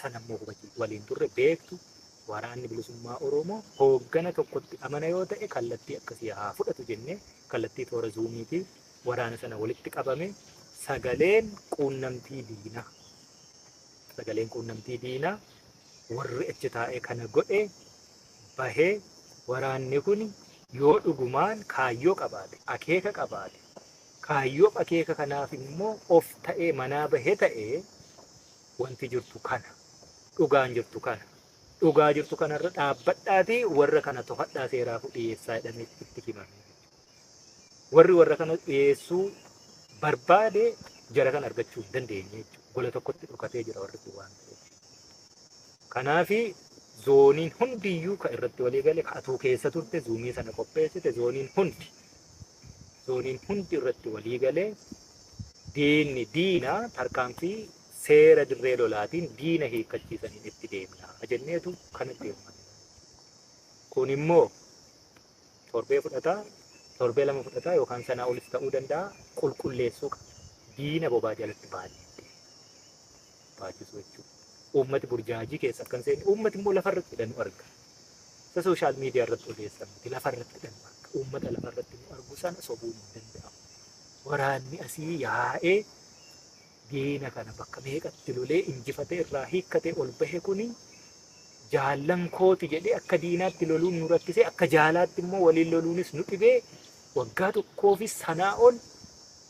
Sana immoo hubachuu waliin turre beektu waraanni bilisummaa Oromoo hooggana tokkotti amana yoo ta'e kallattii akkasii haa fudhatu jennee kallattii toora zuumiitii waraana sana walitti qabame sagaleen quunnamtii diinaa. Sagaleen quunnamtii diinaa warri achi taa'ee kana godhe bahee waraanni kun yoo dhugumaan kaayyoo qabaate akeeka qabaate kaayyoof akeeka kanaaf immoo of ta'ee manaa bahee ta'ee wanti jirtu kana dhugaan jirtu kana dhugaa jirtu kanarra dhaabbadhaatii warra kana to'adhaa seeraaf dhiyeessaa jedhamee itti himame. Warri warra kana dhiyeessuu barbaade jara kana argachuu hin dandeenye jechuudha. Gola tokkotti dhokatee jira warri kun waan ta'eef. Kanaafi zooniin hundiyyuu kan irratti walii gale atuu keessa turte zuumii sana qopheessite zooniin hundi irratti walii galee diinni diina tarkaanfii seera dirree lolaatiin diina hiikkachiisaniin itti deemna jenneetu kanatti deemaa. Kun immoo torbee fudhataa, torbee lama fudhataa yookaan sanaa olis ta'uu danda'a qulqulleessuu qaba. Diina bobaa jalatti baay'ee baachisuu jechuudha. Uummati burjaajii keessa akkan seenne uummati immoo lafarratti hidhannu arga. Isa sooshaal miidiyaa irratti odeessan miti lafarratti hidhannu arga. Uummata lafarratti nu argu sana sobuun hin danda'amu. Waraanni asii yaa'ee diina kana bakka meeqatti lolee injifatee irraa hiikkatee ol bahe kuni jaallan kooti jedhee akka diinaatti loluun nu rakkisee akka jaalaatti immoo waliin loluunis nu dhibee waggaa tokkoo fi sanaa ol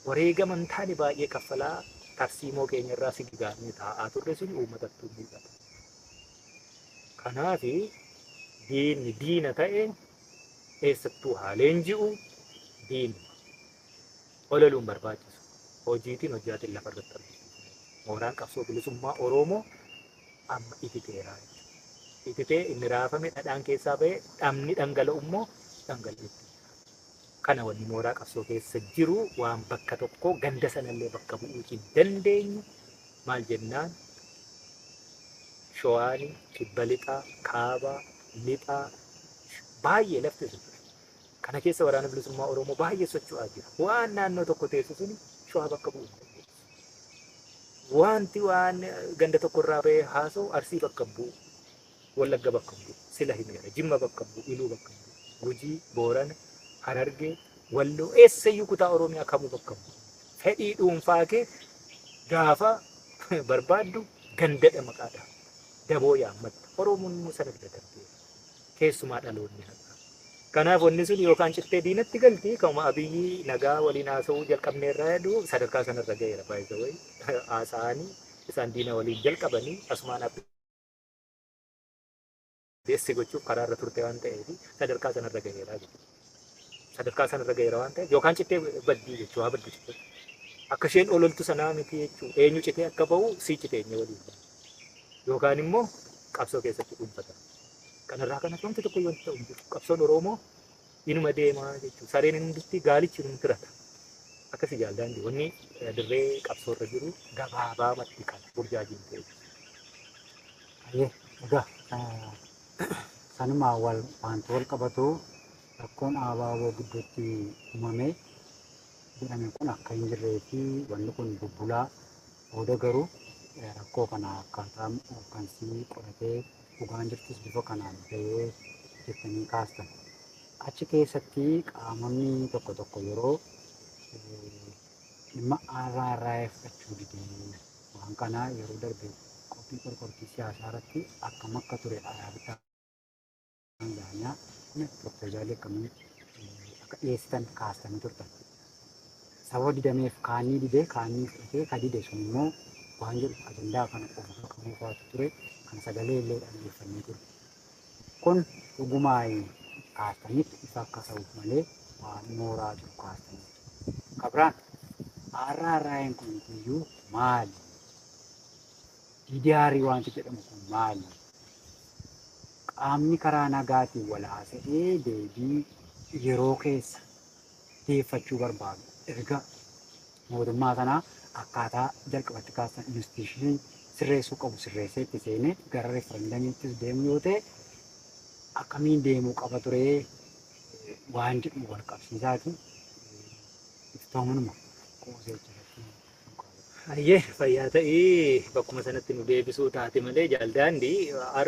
wareegama hin taane baay'ee kaffalaa tarsiimoo keenya irraa sigigaannee taa'aa turre sun uummatatti mul'ata. Kanaaf diinni diina ta'e eessattuu haa leenji'u diinuma. Ololuun barbaachisu. Hojiitiin hojjaatiin lafarratti argisiisu. Mooraan qabsoo bilisummaa Oromoo amma ititeera jechuudha. Ititee inni raafame dhadhaan keessaa ba'ee dhamni dhangala'u immoo dhangala'utti. Kana wanni mooraa qabsoo keessa jiru waan bakka tokko ganda sanallee bakka bu'uu hin dandeenye maal jennaan Showaani, kibba lixaa, kaabaa, lixaa baay'ee lafti sun. Kana keessa waraana bilisummaa Oromoo baay'ee socho'aa jira. Waan naannoo tokko teessu suni showaa bakka bu'uu hin dandeessu. Wanti waan ganda tokko irraa ba'ee haasa'u Arsii bakka hin bu'u, Wallagga bakka hin bu'u. Sila himeera. Jimma bakka bu'u, Iluu bakka bu'u, Gujii, Boorana, Harargee, Walloo, eessayyuu kutaa Oromiyaa kamuu bakka bu'u. Fedhii dhuunfaa kee gaafa barbaaddu gandadha maqaadha. Daboo yaammatta. Oromoon immoo sana bira darbeera. Keessumaa dhaloonni har'a. Kanaaf wanni sun yookaan cittee diinatti galti, kanuma Abiyyi nagaa waliin haasa'uu jalqabneerraa jedhu sadarkaa sanarra ga'eera, by the way. Haasa'anii isaan diina waliin jalqabanii asumaan abbeessi gochuuf karaarra turte waan ta'eef sadarkaa sanarra ga'eera jechuudha. Sadarkaa sanarra ga'eera waan ta'eef yookaan cittee baddii jechuudha, haa baddu cittee. Akka isheen ololtu sanaa miti jechuudha. Eenyu citee akka bahu sii citee eenyu waliin bahu. Yookaan immoo qabsoo keessatti dhuunfata. Kanarraa kanas wanti tokko wanti ta'u hin jiru. Qabsoon Oromoo inuma deemaa jechuudha. Sareen inni gaalichi inuma tirata. Akkasi jaaldaandi wanni dirree qabsoorra jiru gabaabaamatti kana burjaajiin ta'e. Ayyee, egaa sanumaa wal wanti wal qabatu rakkoon ABO gidduutti uumame jedhame kun akka hin jirree fi wanni kun bubbulaa booda garuu rakkoo kana akkaataa hooggansii qoratee dhugaan jirtus bifa kanaan bahee jettanii kaastan. Achi keessatti qaamonni tokko tokko yeroo dhimma RRI fudhachuu didee waan kana yeroo darbe qophii qorqortii siyaasaa irratti akkam akka ture dhaabbitaa Taanzaaniyaa kun proposaalii akkamii akka dhiyeessitan kaastanii turtan. Sababa didameef kaanii didee kaanii fudhatee ka dide sun immoo waan jedhu ajandaa kana qofa qabuu faatu ture kan sagalee illee dhaggeeffannee ture. Kun dhugumaa kaastanitti ifa akka ta'uuf malee waan mooraa jiru kaastanitti. Kabiraan RRI'n kun iyyuu maali? DDR wanti jedhamu kun maali? Qaamni karaa nagaatiin wal haasa'ee deebii yeroo keessa deeffachuu barbaadu erga mootummaa sanaa akkaataa jalqabatti kaastan institution sirreessuu qabu sirreessee itti seenee gara referendumiittis deemu yoo ta'e akkamiin deemuu qaba turee waan jedhu wal qabsiisaati iftoominuma qoosee jiraatti. Ayyee, fayyaa ta'ii, bakkuma sanatti nu deebisuu taate malee jaaldaandii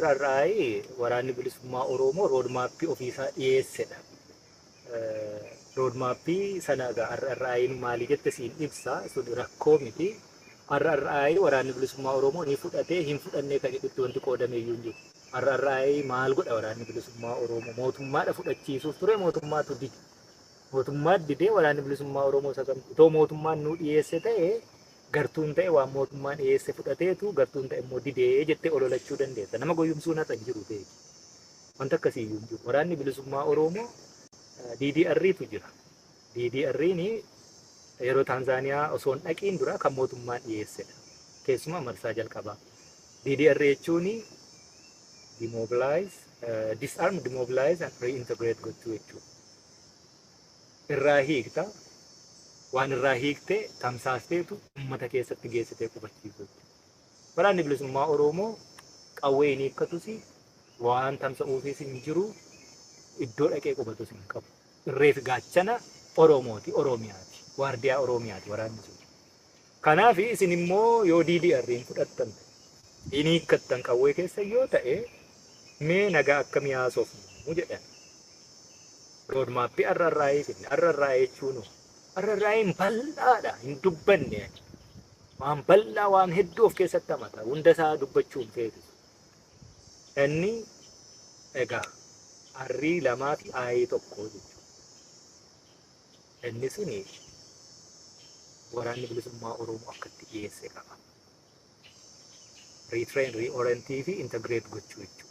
RRI waraanni bilisummaa Oromoo roadmapii ofiisaa dhiyeessedha. Roadmapii sana egaa RRI maali jette siin ibsa, sun rakkoo miti. RRI waraanni bilisummaa Oromoo ni fudhatee hin fudhannee kan jedhutti wanti qoodame iyyuu hin jiru. RRI maal godha waraanni bilisummaa Oromoo? Mootummaadha fudhachiisuuf ture, mootummaatu dide. Mootummaan didee waraanni bilisummaa Oromoo isa kam itoo mootummaan nuu dhiyeesse ta'e gartuun ta'e waan mootummaan dhiyeesse fudhateetu gartuun ta'e immoo didee jettee ololachuu dandeessa. Nama goyyumsuun haxa hin jiru beeki. Wanta akkasii iyyuu hin jiru. Waraanni bilisummaa Oromoo DDR'tu jira. DDR'n yeroo Taanzaaniyaa osoo hin dhaqiin dura kan mootummaan dhiyeessedha. Keessumaa marsaa jalqabaa. DDR jechuun demobilize, disarm, demobilize and reintegrate gochuu jechuudha. Irraa hiikta, waan irraa hiikte tamsaasteetu uummata keessatti geessitee qubachiisu jechuudha. Waraanni bilisummaa Oromoo qawwee hin hiikkatus, waan tamsa'uufis hin jiru, iddoo dhaqee qubatus hin qabu. Irree fi gaachana Oromooti, Oromiyaati, waardiyaa Oromiyaati waraanni sun. Kanaaf isin immoo yoo DDR hin fudhattan, hin hiikkattan qawwee keessa yoo ta'e, mee nagaa akkamii haasofnu jedhan. Roadmapii RRI finne. RRI jechuun RRI'n bal'aadha, hin dubbanne ani. Waan bal'aa waan hedduu of keessatti hamata. Hunda isaa dubbachuu hin feesisu. Inni egaa R lamaa fi I tokko jechuudha. Inni suni waraanni bilisummaa Oromoo akkatti dhiyeesse qaba. Retrain, reorientii fi integrate gochuu jechuudha.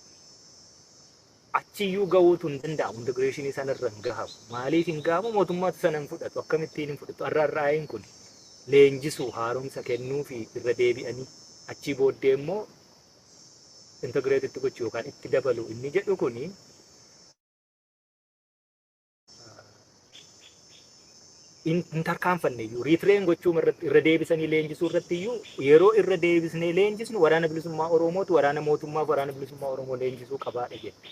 Achiyyuu gahuutu hin danda'amu. Integrationii sanarra hin gahamu. Maaliif hin gahamu? Mootummaatu sana hin fudhatu. Akkamittiin hin fudhatu? RRI'n kun leenjisuu, haaromsa kennuu fi irra deebi'anii achii booddee immoo integrate itti gochuu yookaan itti dabalu inni jedhu kuni hin tarkaanfanne iyyuu retrain gochuu irratti, irra deebisanii leenjisuu irratti iyyuu, yeroo irra deebisnee leenjisnu waraana bilisummaa Oromootu waraana mootummaaf waraana bilisummaa Oromoo leenjisuu qabaadha jedhe.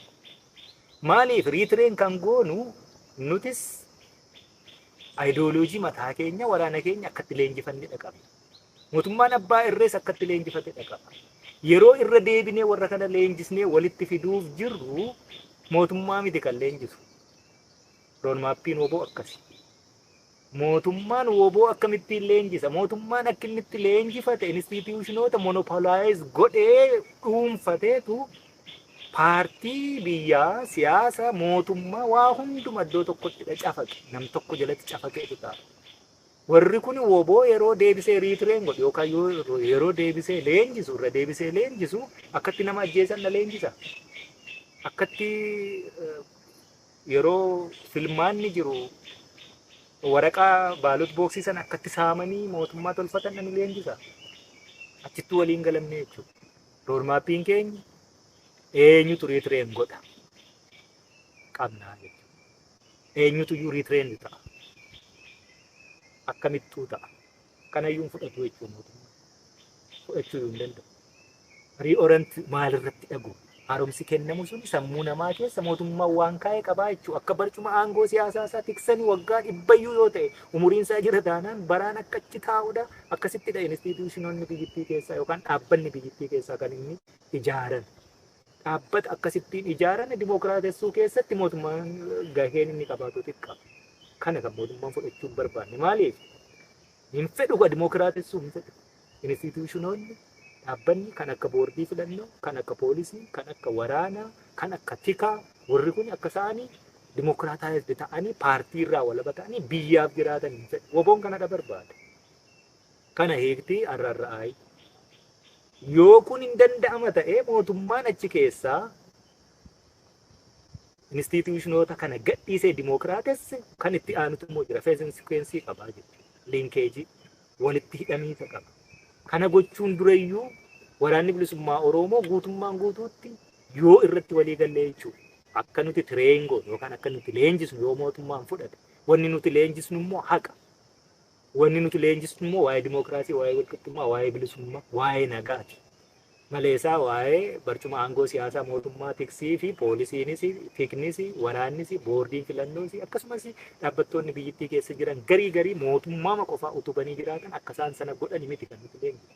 Maaliif retrain kan goonu? Nutis ayidooloojii mataa keenya waraana keenya akkatti leenjifannedha qabna. Mootummaan abbaa irrees akkatti leenjifatedha qaba. Yeroo irra deebinee warra kana leenjisnee walitti fiduuf jirru mootummaa miti kan leenjisu. Roadmappiin WBO akkasi. Mootummaan WBO akkamittiin leenjisa? Mootummaan akka inni itti leenjifate institutionoota monopolize godhee dhuunfateetu paartii biyyaa, siyaasa, mootummaa waa hunduma iddoo tokkotti cafaqe. Nam tokko jalatti cafaqeetu ta'a. Warri kun WBO yeroo deebisee retrain godhu yookaan yeroo deebisee leenjisu, irra deebisee leenjisu, akkatti nama ajjeesan na leenjisa. Akkatti yeroo filmaanni jiru waraqaa ballot boxii sana akkatti saamanii mootummaa tolfatan na leenjisa. Achittuu waliin galamne jechuudha. Roadmappiin keenya eenyutu retrain godha qabnaa jechuudha. Eenyutu iyyuu retrain ta'a. Akkamittuu ta'a. Kanayyuu hin fudhatu jechuudha mootummaa. Fudhachuu hin danda'u. Reorient maalirratti dhagu? Haaromsi kennamu sun sammuu namaa keessa mootummaan waan kaa'e qabaa jechuudha. Akka barcuma aangoo siyaasaa isaa tiksanii waggaa 100yyuu yoo ta'e umuriin isaa jira taanaan baraan akka achi taa'udha. Akkasittidha institutionoonni biyyattii keessaa yookaan dhaabbanni biyyattii keessaa kan inni ijaaran. Dhaabbata akkasittiin ijaaran dimookiraatessuu keessatti mootummaan gaheen inni qabaatu xiqqa. Kana kan mootummaan fudhachuu hin barbaanne. Maaliif? Hin fedhu, ka dimookiraatessuu hin fedhu. Institutionoonni, dhaabbanni kan akka boordii filannoo, kan akka poolisii, kan akka waraanaa, kan akka tikaa, warri kun akka isaanii democratized ta'anii paartii irraa walaba ta'anii biyyaaf jiraatan hin fedhu. WBOn kanadha barbaada. Kana hiiktii arrarra'aayi. Yoo kun hin danda'ama ta'ee, mootummaan achi keessaa institutionoota kana gadhiisee dimookiraatesse, kan itti aanutu immoo jira. Phase and sequence qabaa jechuudha. Linkageii walitti hidhamiisa qaba. Kana gochuun durayyuu Waraanni Bilisummaa Oromoo guutummaan guutuutti yoo irratti walii gallee jechuudha. Akka nuti train goonu yookaan akka nuti leenjisnu yoo mootummaan fudhate, wanni nuti leenjisnu immoo haqa. Wanni nuti leenjisnu immoo waa'ee dimookiraasii, waa'ee walqixxummaa, waa'ee bilisummaa, waa'ee nagaati. Maleesaa waa'ee barcuma aangoo siyaasaa mootummaa tiksii fi poolisiinis, tiknis, waraannis, boordiin filannoos, akkasumas dhaabbattoonni biyyattii keessa jiran garii garii mootummaa qofaa utubanii jiraatan akka isaan sana godhani miti kan nuti leenjisnu.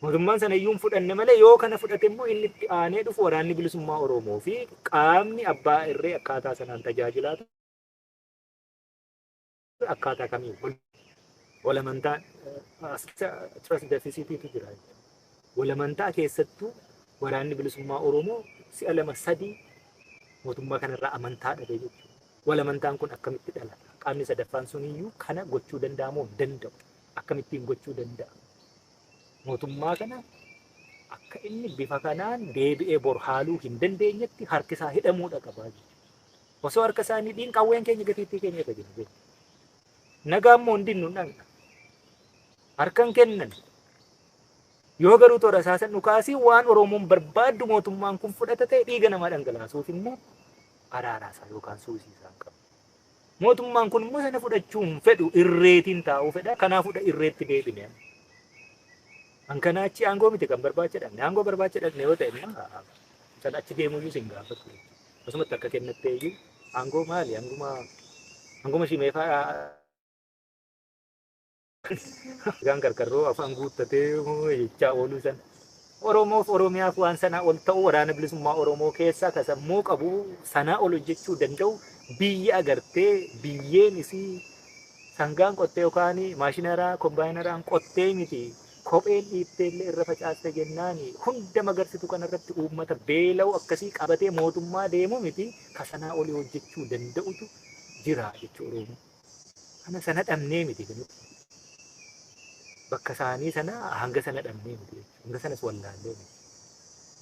Mootummaan sana iyyuu hin fudhanne malee, yoo kana fudhate immoo inni itti aanee dhufu Waraanni Bilisummaa Oromoo fi qaamni abbaa irree akkaataa sanaan tajaajilaa akkaataa kamiin wal amantaan as trust deficitiitu jira. Wal amantaa keessattuu Waraanni Bilisummaa Oromoo si'a lama sadii mootummaa kanarraa amantaa dhabe jechuudha. Wal amantaan kun akkamitti dhalata? Qaamni sadaffaan suniyyuu kana gochuu danda'amoo hin danda'u? Akkamittiin gochuu danda'a? Mootummaa kana akka inni bifa kanaan deebi'ee bor haaluu hin dandeenyetti harki isaa hidhamuudha qabaa jechuudha. Osoo harka isaa hin hidhiin qawween keenya gatiittii keenya irra jira jechuudha. Nagaa immoo hin dinnu, dhaqna. Harka hin kennan. Yoo garuu toora isaasan dhukaasii waan Oromoon barbaaddu mootummaan kun fudhata ta'e, dhiiga namaa dhangalaasuuf immoo araaraasaa yookaan suusii isaa hin qabu. Mootummaan kun immoo sana fudhachuu hin fedhu, irreetiin taa'uu fedha. Kanaafudha irreetti deebine. An kanaa achi aangoo miti kan barbaacha dhaqne. Aangoo barbaacha dhaqne yoo ta'e immoo sana achi deemuyyuu sin gaafatu. Akkasumatti akka kennattee iyyuu aangoo maali? Anguma shimeefaa gaan qarqarroo afaan guuttatee jechaa ooluu sana. Oromoof Oromiyaaf waan sanaa ol ta'u, Waraana Bilisummaa Oromoo keessaa ka sammuu qabu sanaa ol hojjechuu danda'u, biyya agartee biyyeen isii sangaan qottee yookaan maashinaraa combineraan qottee miti, kopheen dhiiftee illee irra facaaste jennaan hunda magarsitu kanarratti uummata beela'u akkasii qabatee mootummaa deemu miti, ka sanaa olii hojjechuu danda'utu jira jechuu Oromoo. Kana sana dhabnee miti nuti. Bakka isaanii sana hanga sana dhabnee miti jechuudha. Hanga sanas wallaallee miti.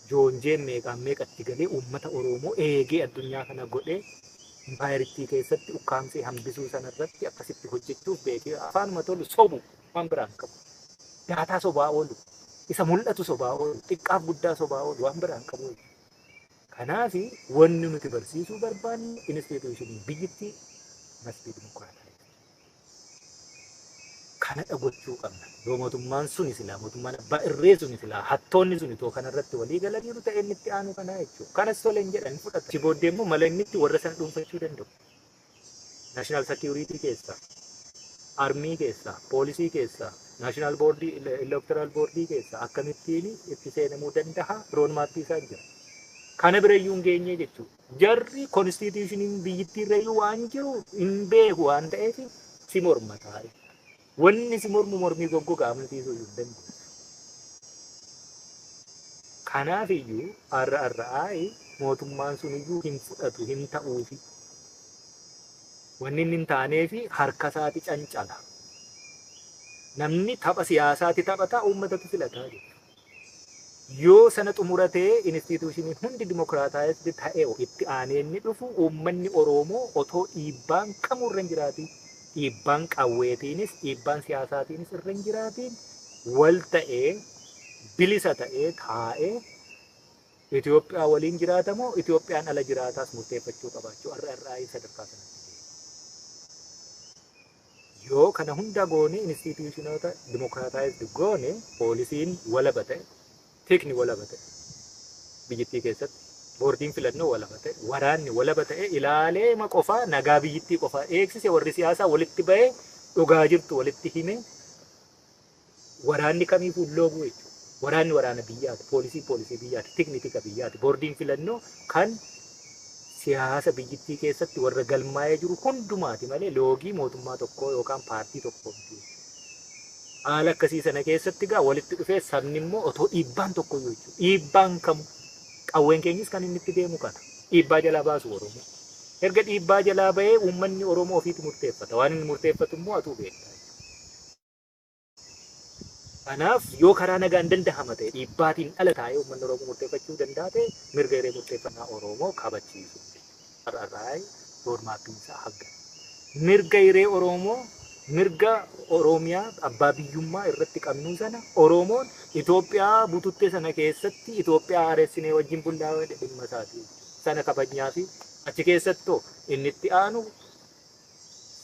Joonjeen meeqaan meeqatti galee uummata Oromoo eegee addunyaa kana godhee impaayerittii keessatti ukkaamsee hambisuu sanarratti akkasitti hojjechuuf beekee afaanuma tolu sobu, waan biraan qabu. Daataa sobaa oolu, isa mul'atu sobaa oolu, xiqqaaf guddaa sobaa oolu, waan biraan qabu. Kanaaf wanni nuti barsiisuu barbaannu institutionii biyyittii must be democratized. Kanadha gochuu qabna. Yoo mootummaan suni silaa, mootummaan abbaa irree suni silaa, hattoonni suni too kanarratti walii galaniiru ta'e, inni itti aanu kanaa jechuudha. Kanas tole hin jedhan, fudhata. Achi booddee immoo mala inni itti warra sana dhuunfachuu danda'u. National security keessaa Army keessaa, poolisii keessaa, national boardii, electoral boardii keessaa akkamittiin itti seenamuu danda'a, roadmapii isaa jira. Kana birayyuu hin geenye jechuudha. Jarri constitutioniin biyyittii irrayyuu waan jiru hin beeku waan ta'eef si morma taa'e. Wanni si mormu mormii goggogaa amansiisuu hin danda'u. Kanaaf iyyuu RRI mootummaan sun iyyuu hin fudhatu, hin ta'uufi. Wanni inni hin taaneefi harka isaati cancala. Namni tapha siyaasaati taphataa, uummatatu filataa jechuudha. Yoo sana xumuratee institutioniin hundi democratized ta'ee, itti aanee inni dhufu uummanni Oromoo otoo dhiibbaan kamuu irra hin jiraatiin, dhiibbaan qawweetiinis dhiibbaan siyaasaatiinis irra hin jiraatiin, wal ta'ee bilisa ta'ee taa'ee Itoophiyaa waliin jiraatamoo Itoophiyaan ala jiraataas murteeffachuu qabaachuu RRI sadarkaa sanatti. Yoo kana hunda goone, institutionoota democratized goone, poolisiin walaba ta'e, tikni walaba ta'e, biyyattii keessatti boordiin filannoo walaba ta'e, waraanni walaba ta'e, ilaalee ma qofaa nagaa biyyattii qofaa eegsise, warri siyaasaa walitti bahee dhugaa jirtu walitti hime, waraanni kamiifuu looguu jechuudha. Waraanni waraana biyyaati, poolisiin poolisii biyyaati, tikni tika biyyaati, boordiin filannoo kan siyaasa biyyattii keessatti warra galmaa'ee jiru hundumaati malee loogii mootummaa tokkoo yookaan paartii tokkoo miti. Haala akkasii sana keessatti gaa walitti dhufee sabni immoo otoo dhiibbaan tokko iyyuu jechuudha. Dhiibbaan kamu qawween keenyis kan inni itti deemu kana. Dhiibbaa jalaa baasu Oromoo. Erga dhiibbaa jalaa bahee uummanni Oromoo ofiitti murteeffata. Waan inni murteeffatu immoo atuu beekta. Kanaaf yoo karaa nagaan dandahama ta'e, dhiibbaatiin ala taa'ee uummanni Oromoo murteeffachuu danda'a ta'e, mirga hiree murteeffannaa Oromoo kabachiisu. RRI roadmapiin isaa hagga. Mirga hiree Oromoo, mirga Oromiyaa abbaa biyyummaa irratti qabnuu sana, Oromoon Itoophiyaa bututte sana keessatti Itoophiyaa haaressinee wajjin bullaa dhimma isaati. Sana kabajnaa fi achi keessattoo inni itti aanu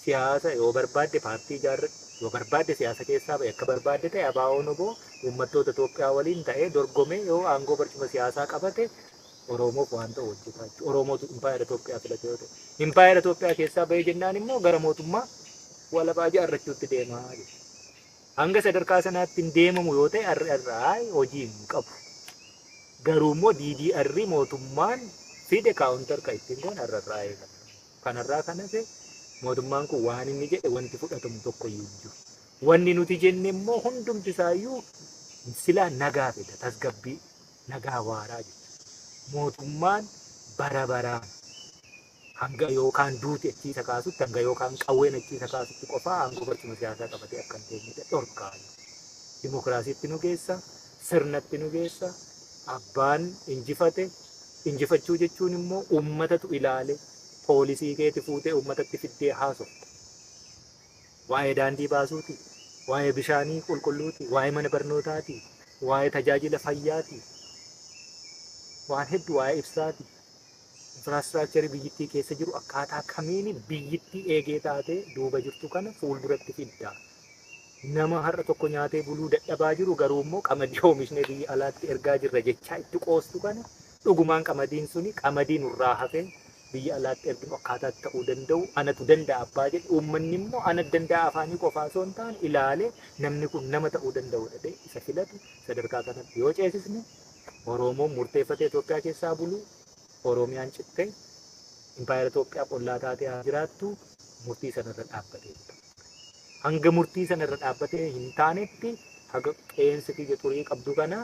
siyaasa yoo barbaadde paartii ijaarradhu, yoo barbaadde siyaasa keessaa bahe, akka barbaadde ta'e, ABO'n oboo uummattoota Itoophiyaa waliin ta'ee dorgomee yoo aangoo barcuma siyaasaa qabate Oromoof waan ta'u hojjetaa jechuudha. Oromootu impaayera Itoophiyaa filate yoo ta'e. Impaayera Itoophiyaa keessaa bahee jennaan immoo gara mootummaa walabaa ijaarrachuutti deemaa jechuudha. Hanga sadarkaa sanaatti hin deemamu yoo ta'e RRI hojii hin qabu. Garuu immoo DDR mootummaan fide counter kan ittiin goon RRI kana. Kanarraa kan hafe mootummaan kun waan inni jedhe wanti fudhatamu tokko iyyuu hin jiru. Wanni nuti jenne immoo hundumti isaayyuu silaa nagaa fida, tasgabbii, nagaa waaraa jechuudha. Mootummaan bara baraan hanga yookaan duuti achiisa kaasutti, hanga yookaan qawween achiisa kaasutti qofaa aangoo barcuma siyaasaa qabatee akka hin teenyedha dhorkaa. Dimokiraasiitti nu geessa, sirnatti nu geessa, abbaan injifate. Injifachuu jechuun immoo uummatatu ilaale, poolisii keeti fuutee uummatatti fiddee haasofta. Waa'ee daandii baasuuti, waa'ee bishaanii qulqulluuti, waa'ee mana barnootaati, waa'ee tajaajila fayyaati, waan hedduu, waa'ee ibsaati. Infrastructurii biyyittii keessa jiru akkaataa kamiin biyyittii eegee taatee duuba jirtu kana fuulduratti fidda. Nama har'a tokko nyaatee buluu dadhabaa jiru, garuu immoo qamadii oomishnee biyya alaatti ergaa jirra jechaa itti qoostu kana, dhugumaan qamadiin suni qamadii nurraa hafee biyya alaatti erginu akkaataa ta'uu danda'u anatu danda'a abbaa jedhe, uummanni immoo ana danda'a afaanii qofaa osoo hin taane ilaalee namni kun nama ta'uu danda'u jedhee isa filatu, sadarkaa kanatti yoo ceesisne, Oromoon murteeffatee Itoophiyaa keessaa bulu, Oromiyaan cittee impaayera Itoophiyaa qollaa taatee haa jiraattu, murtii sanarra dhaabbatee jira. Hanga murtii sanarra dhaabbatee hin taanetti, haga qeensi kiyya xurii qabdu kana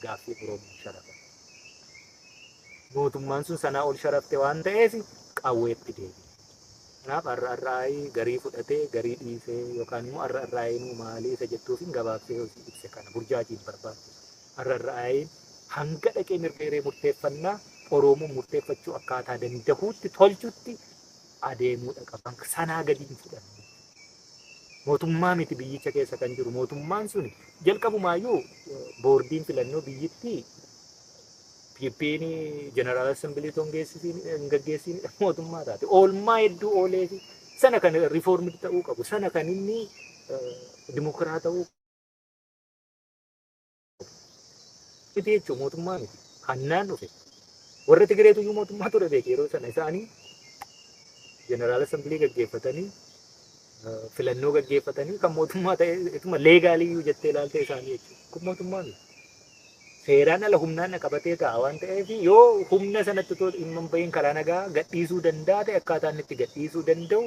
gaaffii Oromoo sharafa. Mootummaan sun sanaa ol sharafte waan ta'eef qawweetti deebi'e. Kanaaf RRI garii fudhatee garii dhiisee yookaan immoo RRI nuu maalii isa jettuuf hin gabaabsee hojii ibse kana burjaajiin barbaachisu. RRI hanga dhaqee mirga hiree murteeffannaa Oromoon murteeffachuu akkaataa dandahuutti tolchutti adeemuudha qaba. Sanaa gadi hin fudhanne. Mootummaa miti biyyicha keessa kan jiru. Mootummaan sun jalqabumaayyuu boordiin filannoo biyyittii PP'n General Assembly hin gaggeessinidha mootummaa taate. Oolmaa hedduu oolee fi sana kan reformii ta'uu qabu. Sana kan inni dimokiraat ta'uu miti jechuun mootummaa miti. Hannaan dhufe. Warra Tigireetu iyyuu mootummaa ture beeke yeroo sana isaanii General Assembly gaggeeffatanii Filannoo gaggeeffatanii kan mootummaa ta'e ituma leegaaliyyuu jettee ilaaltee isaanii jechuudha. Kun mootummaa miti. Seeraan ala humnaan qabatee ta'a waan ta'eef yoo humna sanatti otoo dhimma hin bahin karaa nagaa gadhiisuu danda'a ta'e akkaataa inni itti gadhiisuu danda'u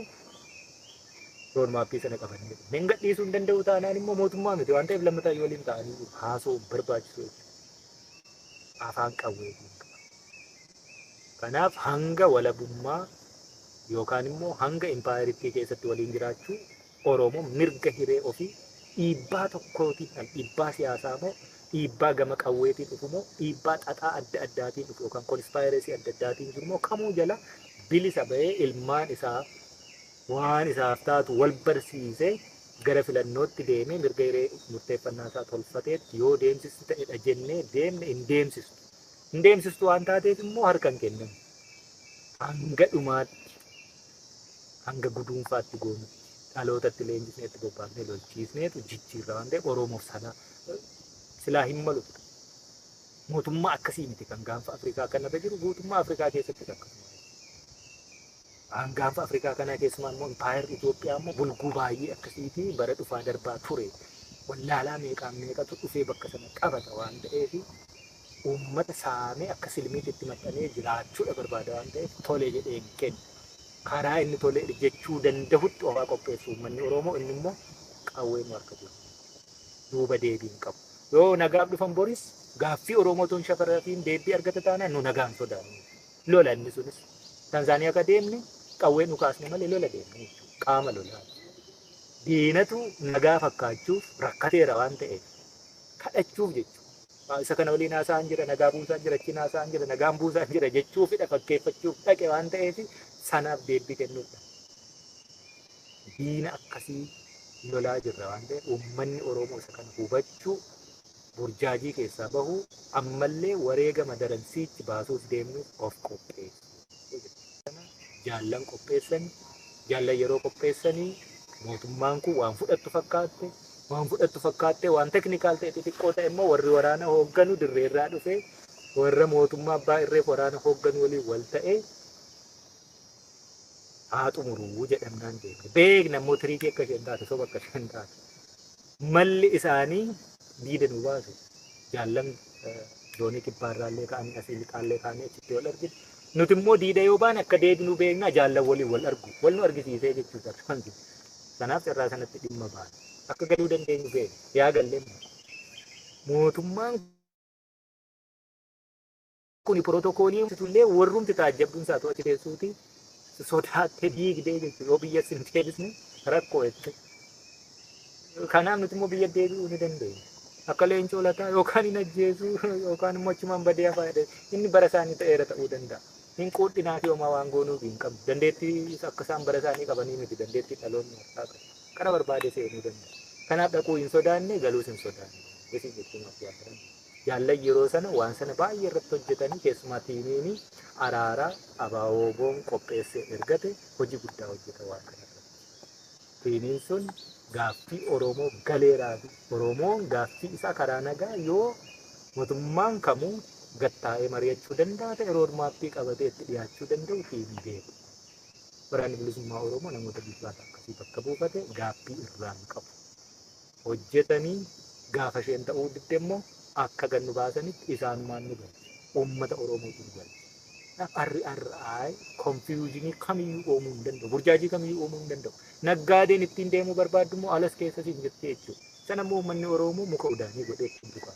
roodmaappii sana qabannee dhufne. Hin gadhiisuu hin danda'u taanaan immoo mootummaa miti waan ta'eef lammataa yoo waliin ta'anii haasoo barbaachisu jechuudha. Afaan qawweetiin qaba. Kanaaf hanga walabummaa yookaan immoo hanga impaayeritti keessatti waliin jiraachuu Oromoo mirga hiree ofii dhiibbaa tokkootiin dhiibbaa siyaasaa moo dhiibbaa gama qawweetiin dhufu moo dhiibbaa xaxaa adda addaatiin dhufu yookaan konspaayireesii adda addaatiin jiru moo kamuu jala bilisa bahee ilmaan isaa waan isaaf taatu wal barsiisee gara filannootti deemee mirga hiree murteeffannaa isaa tolfateetti yoo deemsistu ta'edha jennee deemne hin deemsistu. Hin deemsistu waan taateef immoo harka hin kennamu. Hanga dhumaatti hanga guduunfaatti goonutti dhalootatti leenjisneetti bobbaafnee lolchiisneetu jijjiirra waan ta'eef Oromoof sana silaa hin malu. Mootummaa akkasii miti kan gaanfa Afrikaa kanarra jiru guutummaa Afrikaa keessatti akkasuma. Gaanfa Afrikaa kanaa keessumaa immoo impaayerri Itoophiyaa immoo bulguu baay'ee akkasiitii bara dhufaa darbaa ture. Wallaalaa meeqaan meeqatu dhufee bakka sana qabata waan ta'eef uummata saamee akka silmiitti itti maxxanee jiraachuudha barbaada waan ta'eef tole jedhee hin kennu. Karaa inni tole jechuu danda'utti ofaa qopheessu uummanni Oromoo inni immoo qawwee nu harka jiru. Duuba deebii hin qabu. Yoo nagaaf dhufan boris gaaffii Oromoo tun shafarrafiin deebii argata taanaan nu nagaan sodaannu. Lola inni sunis. Tanzaaniyaa akka deemne qawwee nu kaasne malee lola deemne jechuudha. Qaama lolaa. Diinatu nagaa fakkaachuuf rakkateera waan ta'eef kadhachuuf jechuudha. Isa kana waliin haasa'an jira, nagaa buusaan jira, achiin haasa'an jira, nagaan buusaan jira jechuufidha fakkeeffachuuf dhaqe waan ta'eef sanaaf deebii kennuudha. Diina akkasii lolaa jirra waan ta'eef uummanni Oromoo isa kana hubachuu burjaajii keessaa bahuu ammallee wareegama daransiichi baasuuf deemnuuf of qopheessu. Jaallan qopheessan, jaallan yeroo qopheessanii mootummaan kun waan fudhattu fakkaatte, waan teknikaal ta'e xixiqqoo ta'e immoo warri waraana hoogganu dirreerraa dhufee warra mootummaa abbaa irreef waraana hoogganu waliin wal ta'ee haa xumuruu jedhamnaan deemne. Beekna immoo tiriikii akka isheen taate, soba akka isheen taate. Malli isaanii diida nu baasu. Jaallan zoonii kibbaarraallee ka'anii asii lixaallee ka'anii achitti wal arginu. Nuti immoo diida yoo baane akka deebinu beekna jaallan waliin wal argu. Wal nu argisiisee jechuudha. Kanaaf carraa sanatti dhimma baana. Akka galuu dandeenyu beekna. Yaa gallee mootummaan kun pirootokoolii illee warrumti taajjabduun isaa to'achi teessuuti sodaattee diigdee jechuudha. Yoo biyya sin deebisne rakkoo jechuudha. Kanaaf nuti immoo biyya deebi'uu ni dandeenya. Akka leencoo lataa yookaan hin ajjeesu yookaan immoo achumaan badee hafaa jedhee inni bara isaanii ta'eera ta'uu danda'a. Hin quudhinaa fi homaa waan goonuuf hin qabnu. Dandeettii akka isaan bara isaanii qabanii miti dandeettii dhaloonni harkaa qabu. Kana barbaade seenuu danda'a. Kanaaf dhaquu hin sodaanne galuus hin sodaanne. Isin jechuun of jaalladhan. Jaallan yeroo sana waan sana baay'ee irratti hojjetanii keessumaa tiimiin araaraa ABO-WBOn qopheessee ergate hojii guddaa hojjeta waan kana irratti. Tiimiin sun gaaffii Oromoo galeeraa fi Oromoon gaaffii isaa karaa nagaa yoo mootummaan kamuu gattaa'ee mari'achuu danda'a ta'e roodmaappii qabatee itti dhiyaachuu danda'u tiimii beeku. Waraanni bilisummaa Oromoo namoota bilchaata akkasii bakka buufate gaaffii irraa hin qabu. Hojjetanii gaafa isheen ta'uu didde immoo akka gannu baasanitti isaanumaan nu galche. Uummata Oromootu nu galche. RRI konfiyuuzinii kamiyyuu uumuu hin danda'u. Burjaajii kamiyyuu uumuu hin danda'u. Naggaadeen ittiin deemuu barbaaddu immoo alas keessa siin jirti jechuudha. Sana immoo uummanni Oromoo muka udaanii godhee ittiin tuqaa.